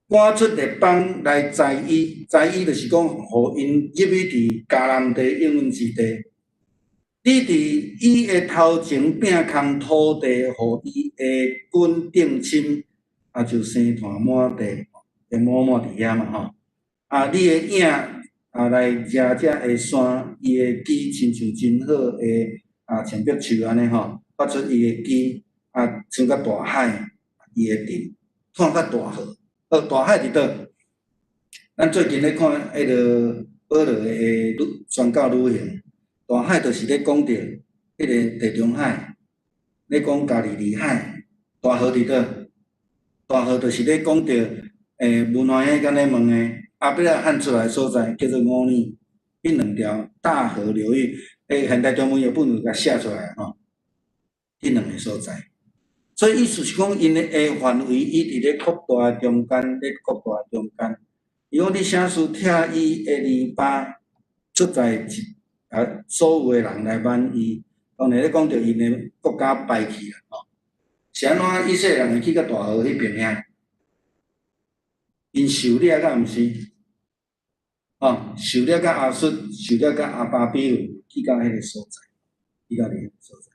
趕出列邦來栽伊，栽伊就是講，予𪜶入去佇迦南地應允之地。你佇伊的頭前摒空土地，予伊的根定深，啊，就生湠滿地，會滿滿佇遐嘛吼。啊，你的影啊來遮遮的山，伊的枝親像真好的啊，松柏樹按呢吼。發出伊的枝，啊，像甲大海，伊的藤，湠甲大河。大海佇佗？咱最近咧看彼个保羅的宣教旅行，大海就是咧講著彼个地中海，咧講加利利海，大河佇佗？大河就是咧講著，文華兄敢咧問的，亞伯拉罕出來所在叫做五里，彼兩條大河流域，現代中文譯本有共寫出來吼。彼兩个所在，所以意思是講，𪜶的範圍伊佇咧擴大中間，咧擴大中間。伊講你啥事拆伊的籬笆，出在一啊，所有的人來滿意。當然咧講著𪜶的國家敗去啦吼。是按怎以色列人會去到大河彼邊遐？𪜶狩獵敢毋是？吼，狩獵甲亞述，狩獵甲亞巴比倫，去到彼个所在，去到彼个所在。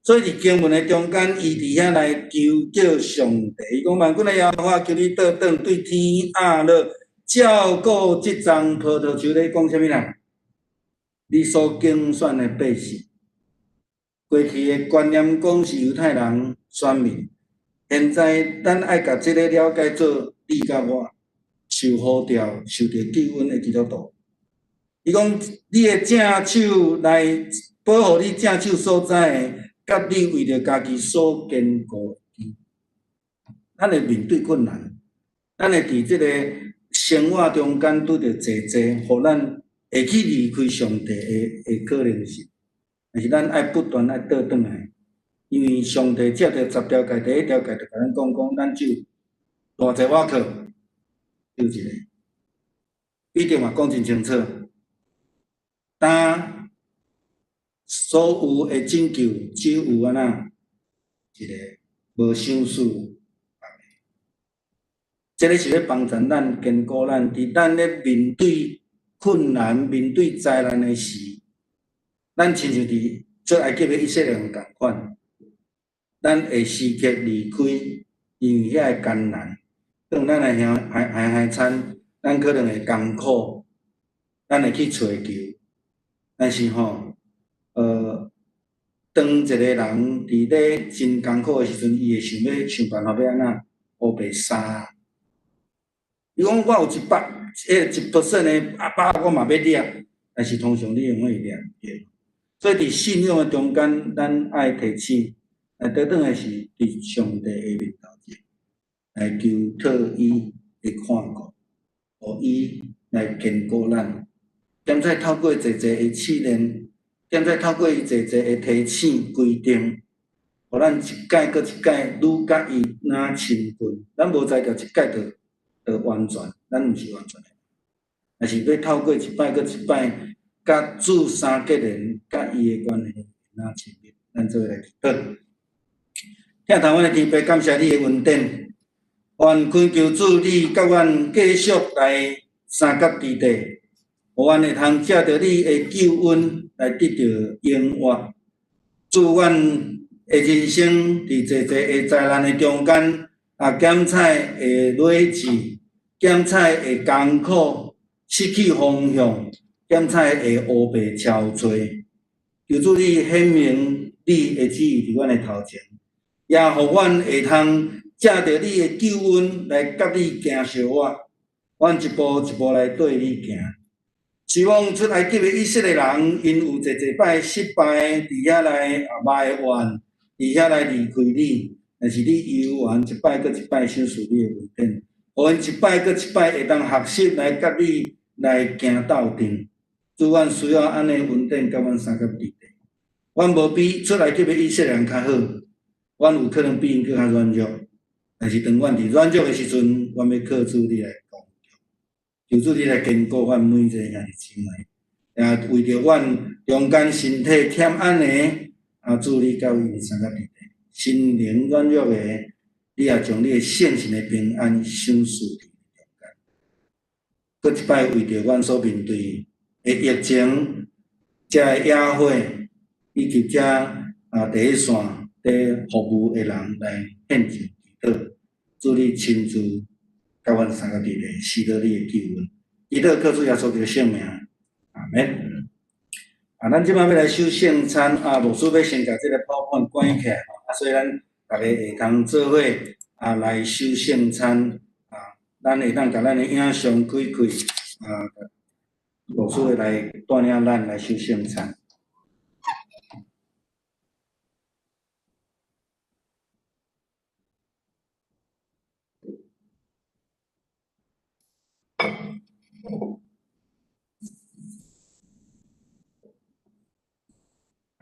所以佇經文的中間，伊佇遐來求叫上帝，伊講萬軍的耶和華，求你倒轉對天鴨落，照顧這叢葡萄樹咧講啥物啦？你所揀選的百姓，過去的觀念講是猶太人選民，現在咱愛共這个了解做你佮我受呼召、受著救恩的基督徒。伊講你的正手來保護你正手所在的，佮你為著家己所堅固的基。咱會面對困難，咱會佇這个生活中間拄著濟濟，予咱會去離開上帝的可能性。但是咱愛不斷愛倒轉來，因為上帝藉著十條誡，第一條誡就共咱講講，咱只有偌濟倚靠，只有一个。彼得嘛講真清楚，當所有的拯救只有按怎一个，無賞賜別个。這个是欲幫助咱堅固咱，佇咱咧面對困難、面對災難的時，咱親像佇出埃及的以色列人仝款，咱會時刻離開，因為遐个艱難。當咱來行海海海餐，咱可能會艱苦，咱會去揣求。但是吼，當一個人佇咧真艱苦的時陣，伊會想欲想辦法欲按怎烏白殺。伊講我有100，彼個1% 的把握，我嘛欲掠，但是通常你永遠會掠毋著。所以佇信仰的中間，咱愛提醒，來倒轉來是佇上帝的面頭前來求討伊的看顧，予伊來堅固咱。兼且透過濟濟的試煉，兼且透過伊濟濟的提醒規定，予咱一擺閣一擺愈佮伊若親近。咱無才調一擺就完全，咱毋是完全的，但是欲透過一擺閣一擺，佮主三結連，佮伊的關係若親密，咱做伙來祈禱。疼痛阮的天父，感謝你的恩典，願懇求主你佮阮繼續來相佮佇底，予阮會通藉著你的救恩來得著永活。主，阮的人生佇濟濟的災難的中間，啊，檢採會累積，檢採會艱苦，失去方向，檢採會烏白憔悴。求主你顯明你的旨意佇阮的頭前，也予阮會通藉著你的救恩來佮你行相活，阮一步一步來綴你行。希望出埃及的以色列人，𪜶有濟濟擺失敗，佇遐來啊埋怨，佇遐來離開你，但是你猶原一擺閣一擺賞賜你的恩典，予𪜶一擺閣一擺會當學習來佮你來行鬥陣。主，阮需要按呢恩典佮阮相佮佇底。阮無比出埃及的以色列人較好，阮有可能比𪜶閣較軟弱，但是當阮佇軟弱的時陣，阮欲靠主你來剛強，求主你來堅固阮每一个兄弟姊妹，也為著阮中間身體欠按的，啊，主你佮𪜶相佮佇底，心靈軟弱的，你也將你的聖神的平安賞賜佇中間。閣一擺為著阮所面對的疫情，遮的野火，以及遮啊第一線佇服務的人來獻上祈禱，主你親自佮阮相佮佇咧，施予你的救恩。祈禱靠主耶穌基督聖名，阿們。啊，咱這擺欲來守聖餐啊，牧師欲先共這个 PowerPoint 關起來吼，啊，所以咱逐家會通做伙啊來守聖餐啊，咱會當共咱的影像開開啊，牧師會來帶領咱來守聖餐。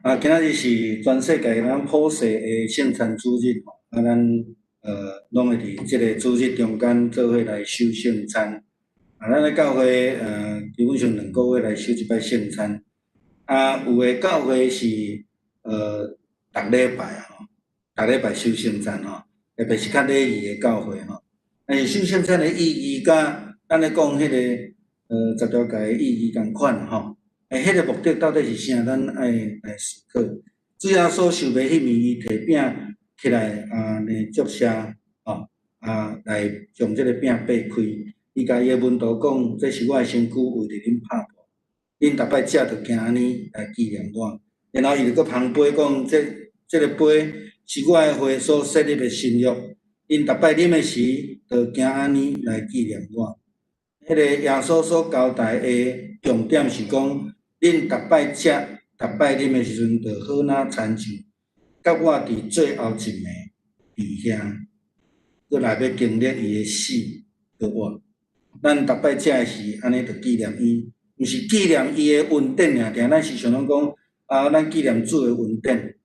啊，今仔日是全世界咱普世的聖餐主日，啊，咱攏會佇這个主日中間做伙來守聖餐。啊，咱的教會基本上2個月來守一擺聖餐。啊，有的教會是逐禮拜吼，逐禮拜守聖餐吼，特別是較禮儀的教會吼。但是守聖餐的意義，佮咱咧講彼个十條誡的意義仝款吼。欸，彼个目的到底是啥？咱愛來思考。主耶穌受袂彼暝，伊提餅起來啊，呢祝謝吼，啊，來將這个餅擘開。伊共伊的門徒講：這是我的身軀，為著恁拍破。恁逐擺食，就行按呢來紀念我。然後伊就閣捧杯講：這個杯是我的血所設立的新約。恁逐擺啉的時，就行按呢來紀念我。彼個耶穌所交代的重點是講，恁逐擺食、逐擺啉的時陣，就好若親像佮我佇最後一暝佇遐，閣來欲經歷伊的死閣活。咱逐擺食的時，按呢就紀念伊，毋是紀念伊的恩典爾爾，咱是想攏講啊，咱紀念主的恩典，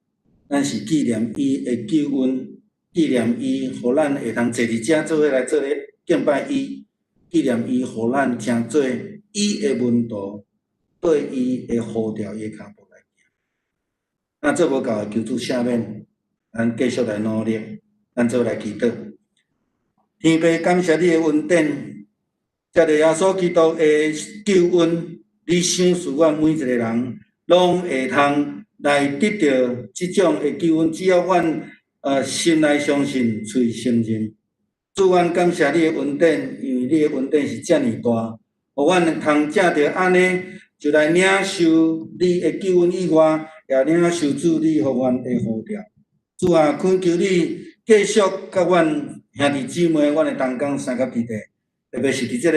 咱是紀念伊的救恩，紀念伊，予咱會通坐佇遮做伙來做咧敬拜伊，紀念伊，予咱成做伊的門徒，對伊的呼召，伊的跤步來行。若做無夠的，求主赦免，咱繼續來努力，咱做伙來祈禱。天父，感謝你的恩典，藉著耶穌基督的救恩，你賞賜阮每一個人，攏會通來得著這種的救恩。只要阮心內相信，喙承認。主，阮感謝你的恩典，因為你的恩典是遮爾大，予阮通藉著按呢，就來領受你的救恩以外，也領受主你予阮的呼召。主啊，懇求你繼續佮阮兄弟姊妹，阮的同工相佮基地，特別是佇這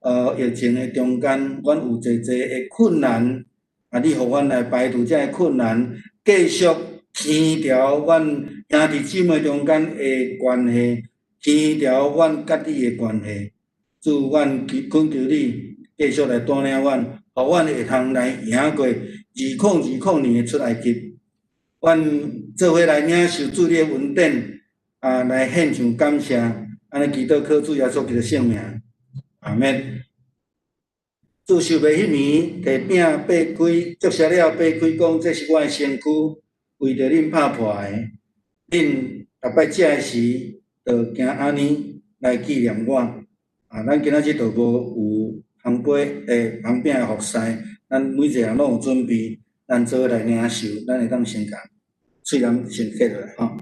個疫情的中間，阮有濟濟的困難，啊，你予阮來排除這个困難，繼續協調阮兄弟姊妹中間的關係，協調阮佮你的關係。主，阮懇求你繼續來帶領阮，予阮會通來贏過2020年的出埃及。阮做伙來領受主你的恩典，啊，來獻上感謝，按呢祈禱靠主耶穌基督聖名，阿們。主受賣彼暝，提餅擘開，祝謝了擘開，講這是我的身軀，為著恁拍破的。恁逐擺食的時，就行按呢來紀念我。啊，咱今仔日就無有烘杯、烘餅的服侍，咱每一个人攏有準備，咱做伙來領受，咱會當先共喙罨先結落來吼。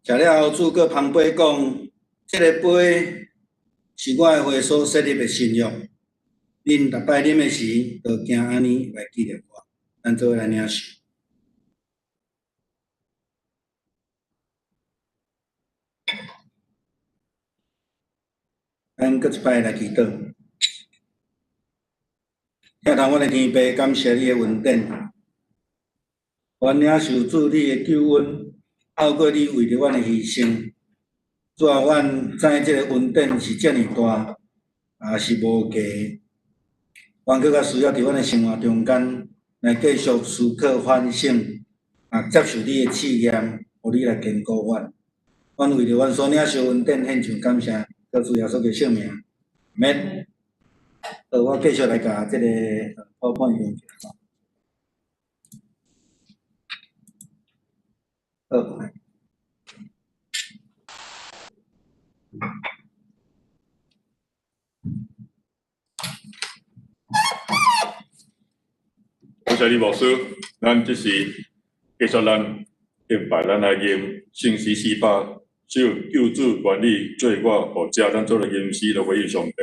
食了後，主閣捧杯講：這个杯是我的血所設立的新約，恁逐擺啉的時，就行按呢來紀念我。咱做伙來領受。咱閣一擺來祈禱。疼痛阮的天父，感謝你的恩典，阮領受主你的救恩，透過你為著阮的犧牲。主啊，阮知這个恩典是遮爾大，也是無價。阮閣較需要佇阮的生活中間來繼續思考反省，啊，接受你的試驗，予你來堅固阮。阮為著阮所領受恩典獻上感謝，靠主耶穌的聖名，阿們。好，我繼續來共這个 PowerPoint 用一下。好。
多謝你牧師，咱這時繼續咱敬拜，咱來吟聖詩400首，救主願意做我牧者，咱做來吟詩來回應上帝。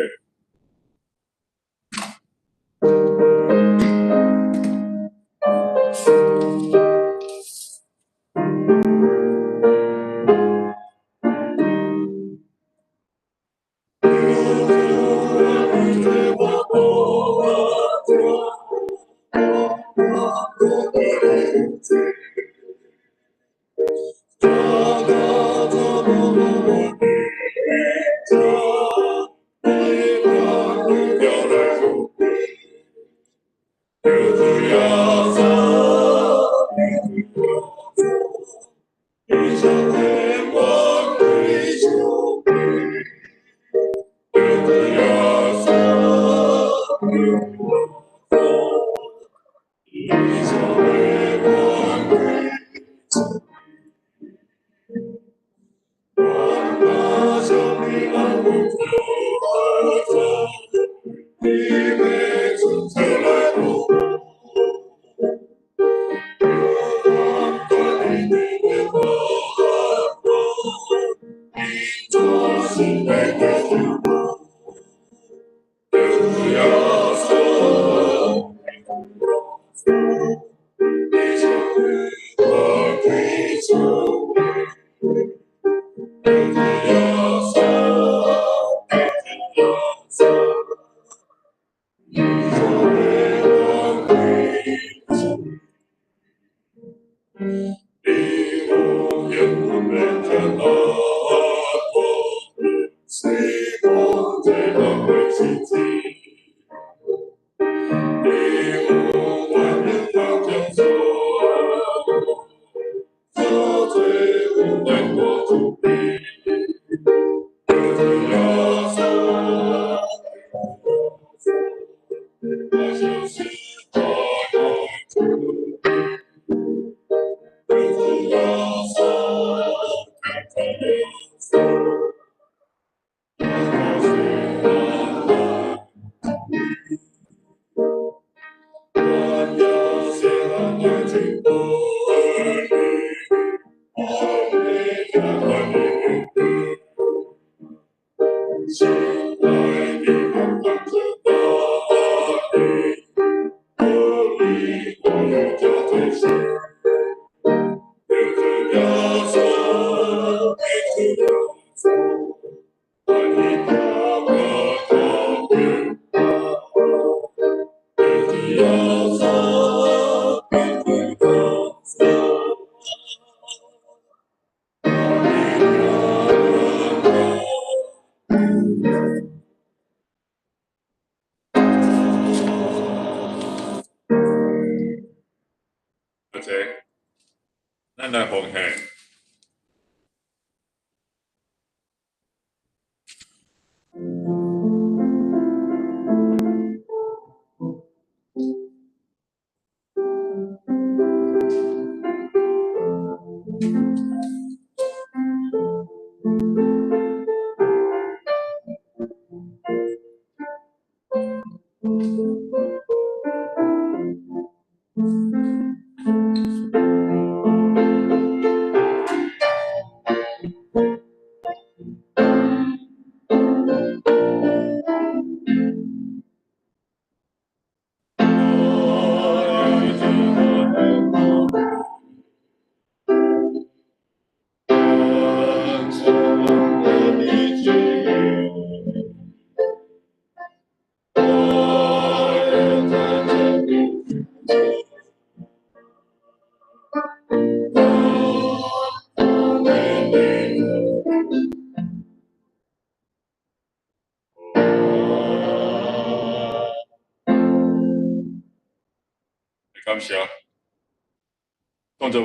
咱來奉獻。感謝，創造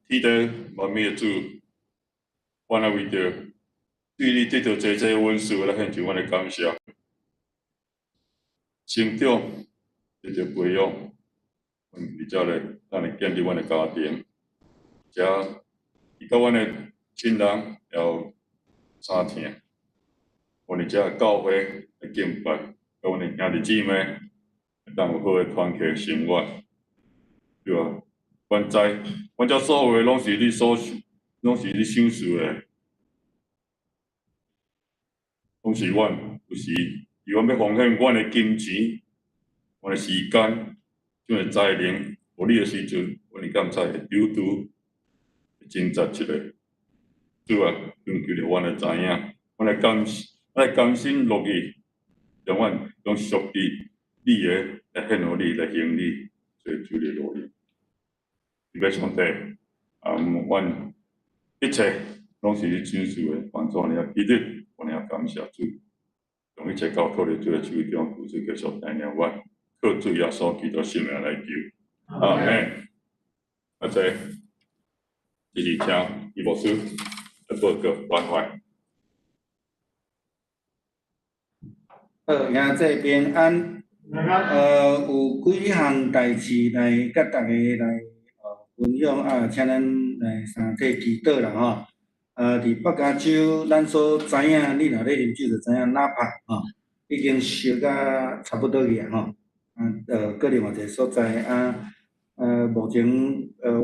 天地萬物的主，阮愛為著對你得著濟濟恩賜來獻上阮的感謝。成長得著培養，阮佇遮咧，咱來建立阮的家庭，遮伊佮阮的親人也相疼。阮佇遮教會來敬拜，佮阮的兄弟姊妹，會當有好的團契生活。對啊，阮知，阮遮所有的攏是你所，攏是你賞賜的，攏是阮有時，伊阮欲奉獻阮的金錢、阮的時間、阮的才能，予你的時陣，阮會感謝會拄拄會掙扎出來。主啊，懇求著阮來知影，阮來甘心樂意，將阮將屬於你的來獻予你，來行你，做主的榮耀。慈悲上帝，啊，阮一切攏是你賞賜的，幫助你啊，記得，阮也感謝主，將一切交託佇主的手中，求主繼續帶領阮，靠主耶穌基督聖名來求，阿們。啊，這這是請伊牧師來報告關懷。
好，兄弟平安。有幾項代誌來佮大家來分享啊，請咱來相體祈禱啦吼。佇北加州，咱所知影，你若咧啉酒就知影納帕吼，已經燒甲差不多去啊吼。啊，閣另外一個所在啊，目前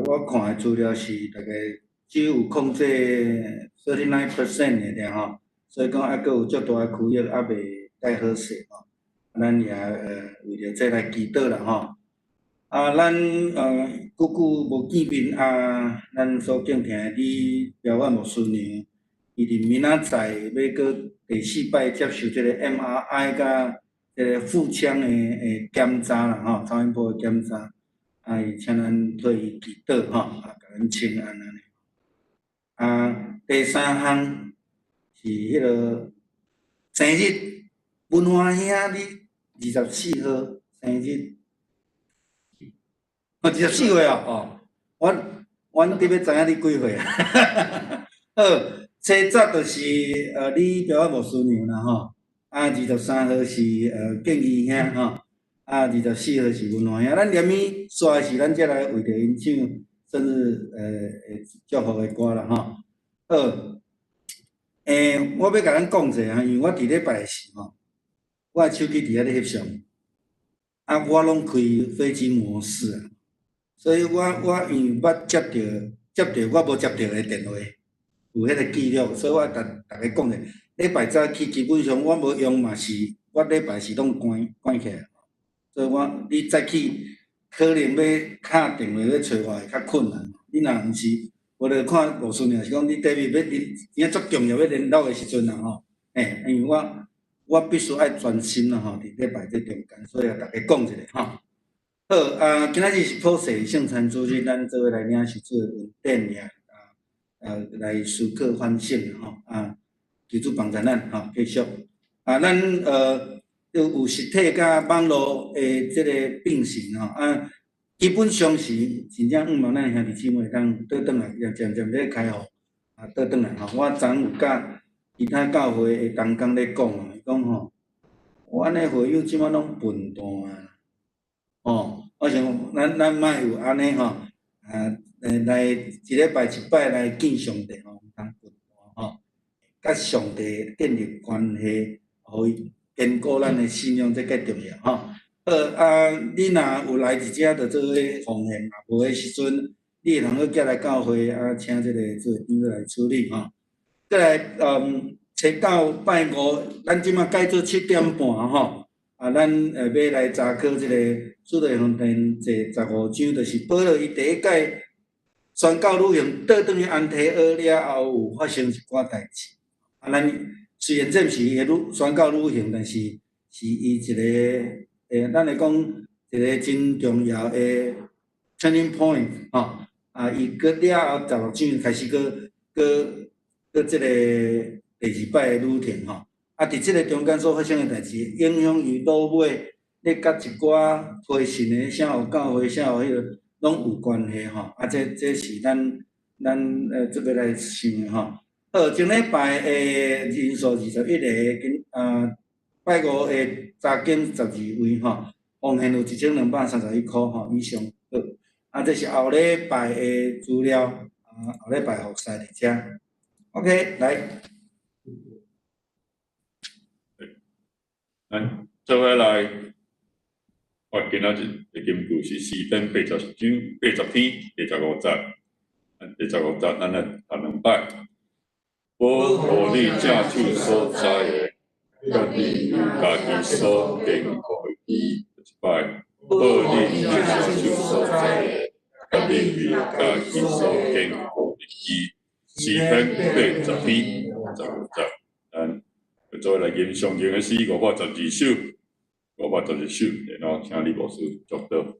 我看的資料是大概只有控制 39% 的爾吼，所以講猶閣有足大的區域猶未蓋好勢吼，咱也為著這來祈禱啦吼。啊，咱久久無見面啊，咱所敬聽的李標遠牧師娘，伊佇明仔載欲閣第四擺接受這個 MRI 佮這個腹腔的檢查啦吼，超音波的檢查，啊，伊請咱替伊祈禱吼，啊，共咱請安按呢。啊，第三項是彼个生日，文華兄你24號生日，哦，24歲哦，哦，阮得欲知影你幾歲啊？好，初十就是李標遠牧師娘啦吼，啊，23號是建義兄吼，啊，24號是文華兄。咱連鞭煞時，咱才來為著𪜶唱生日祝福的歌啦吼。好，我欲共咱講者哈，因為我佇禮拜時吼，我的手機佇遐咧翕相，啊，我攏開飛機模式啊，所以我因為捌接著我無接著的電話，有彼個記錄，所以我逐逐家講者，禮拜早起基本上我無用嘛是，我禮拜時攏關起來，所以我你早起可能欲敲電話欲揣我會較困難，你若毋是無咧看牧師娘是講你底面欲連，真正足重要欲聯絡的時陣啊吼，因為我必須愛專心啦吼，佇禮拜這中間，所以共大家講一下吼。好啊，今仔日是普世聖餐主日，咱做伙來領受主的恩典呀，啊，來思考反省吼，啊，求主幫助咱吼，繼續。啊，咱有實體佮網路的這個並行吼，啊，基本上是真正向望咱兄弟姊妹會當倒轉來，也漸漸咧開放，啊，倒轉來吼。我昨昏有佮其他教會的同工咧講啊，伊講吼，阮的會友這擺攏笨蛋啊，吼，我想咱莫有按呢吼，啊，來一禮拜一擺來見上帝吼，毋通笨蛋吼，佮上帝建立關係，予伊堅固咱的信仰，這較重要吼。好啊，你若有來佇遮，就做伙奉獻；若無的時陣，你會通閣寄來教會啊，請這個做長老來處理吼。閣來，初九拜五，咱這擺改做7點半吼。啊，咱欲來查考這個使徒行傳第十五章，就是保羅伊第一擺宣教旅行倒轉去安提阿了後，有發生一寡代誌。啊，咱雖然這毋是伊的宣教旅行，但是是伊一個咱會講一個真重要的 turning point 吼。啊，伊閣了後十六章開始閣這個第二擺的旅程吼。啊，佇這個中間所發生的代誌，影響伊落尾咧佮一寡推信的啥有教會啥有彼个，攏有關係吼。啊，這是咱這欲來想的吼。好，前禮拜的人數21個，今啊拜五的查經12位吼，奉獻有1231箍吼以上。好，啊，這是後禮拜的資料，啊，後禮拜服侍佇遮。OK，來。
咱做伙來，我今仔日的金句是詩篇80章80篇第十五節，第十五節，咱來讀兩擺。保護你正手所栽的，佮你家己所堅固的基，一擺。保護你正手所栽的，佮你家己所堅固的基。詩篇80篇十五節，咱做伙來吟誦經的詩512首，512首，然後請李牧師祝禱。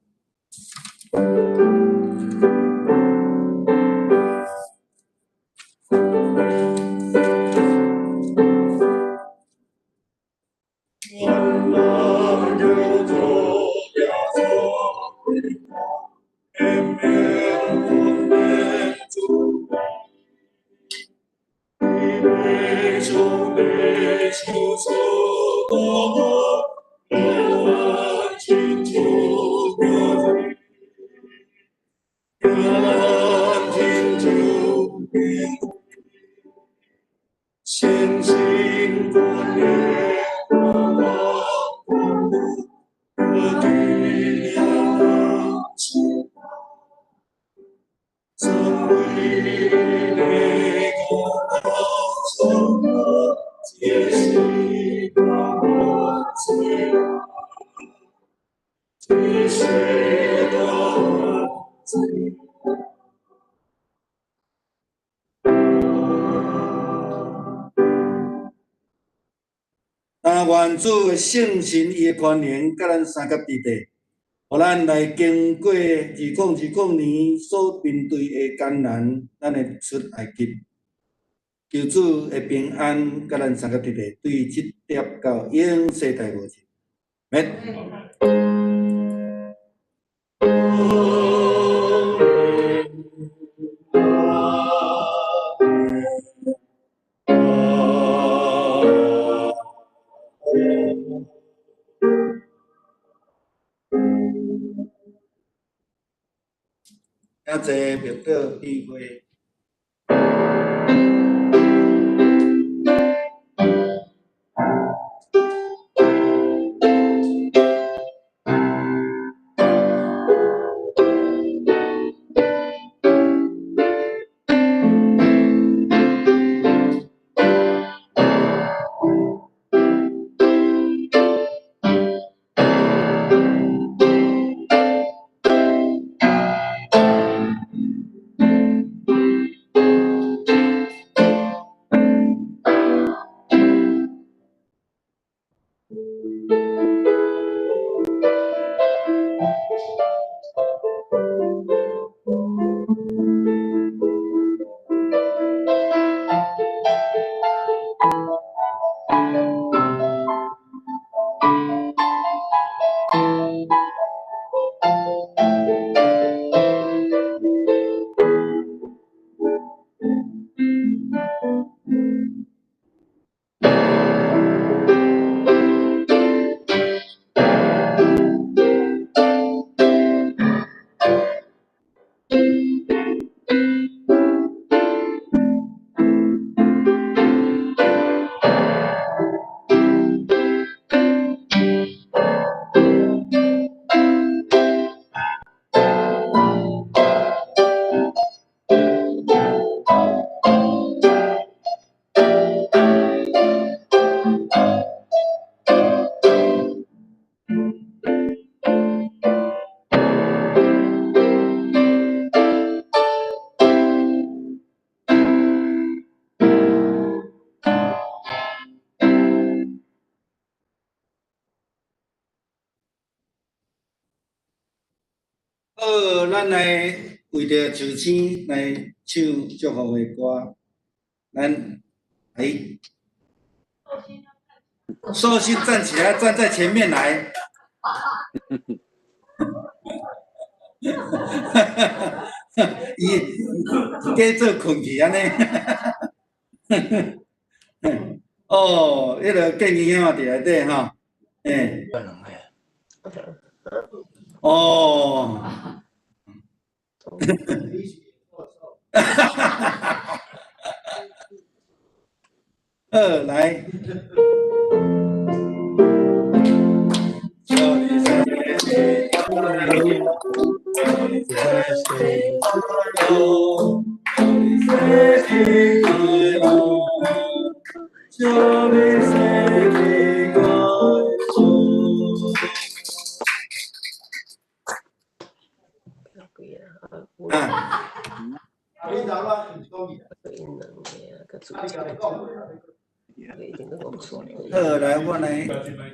啊，願主的聖神伊的權能，佮咱相佮佇底，予咱來經過2020年所面對的艱難，咱會出埃及。求主的平安，佮咱相佮佇底，對這粒到永世代無盡。免。感謝默禱聚會。好，咱來為著壽星來唱祝福的歌。咱來，壽星站起來，站在前面來。伊假做睏去按呢。哦，彼个建議兄佇內底吼，欸。哦。好，來。祝你生日快樂！好，來，我來。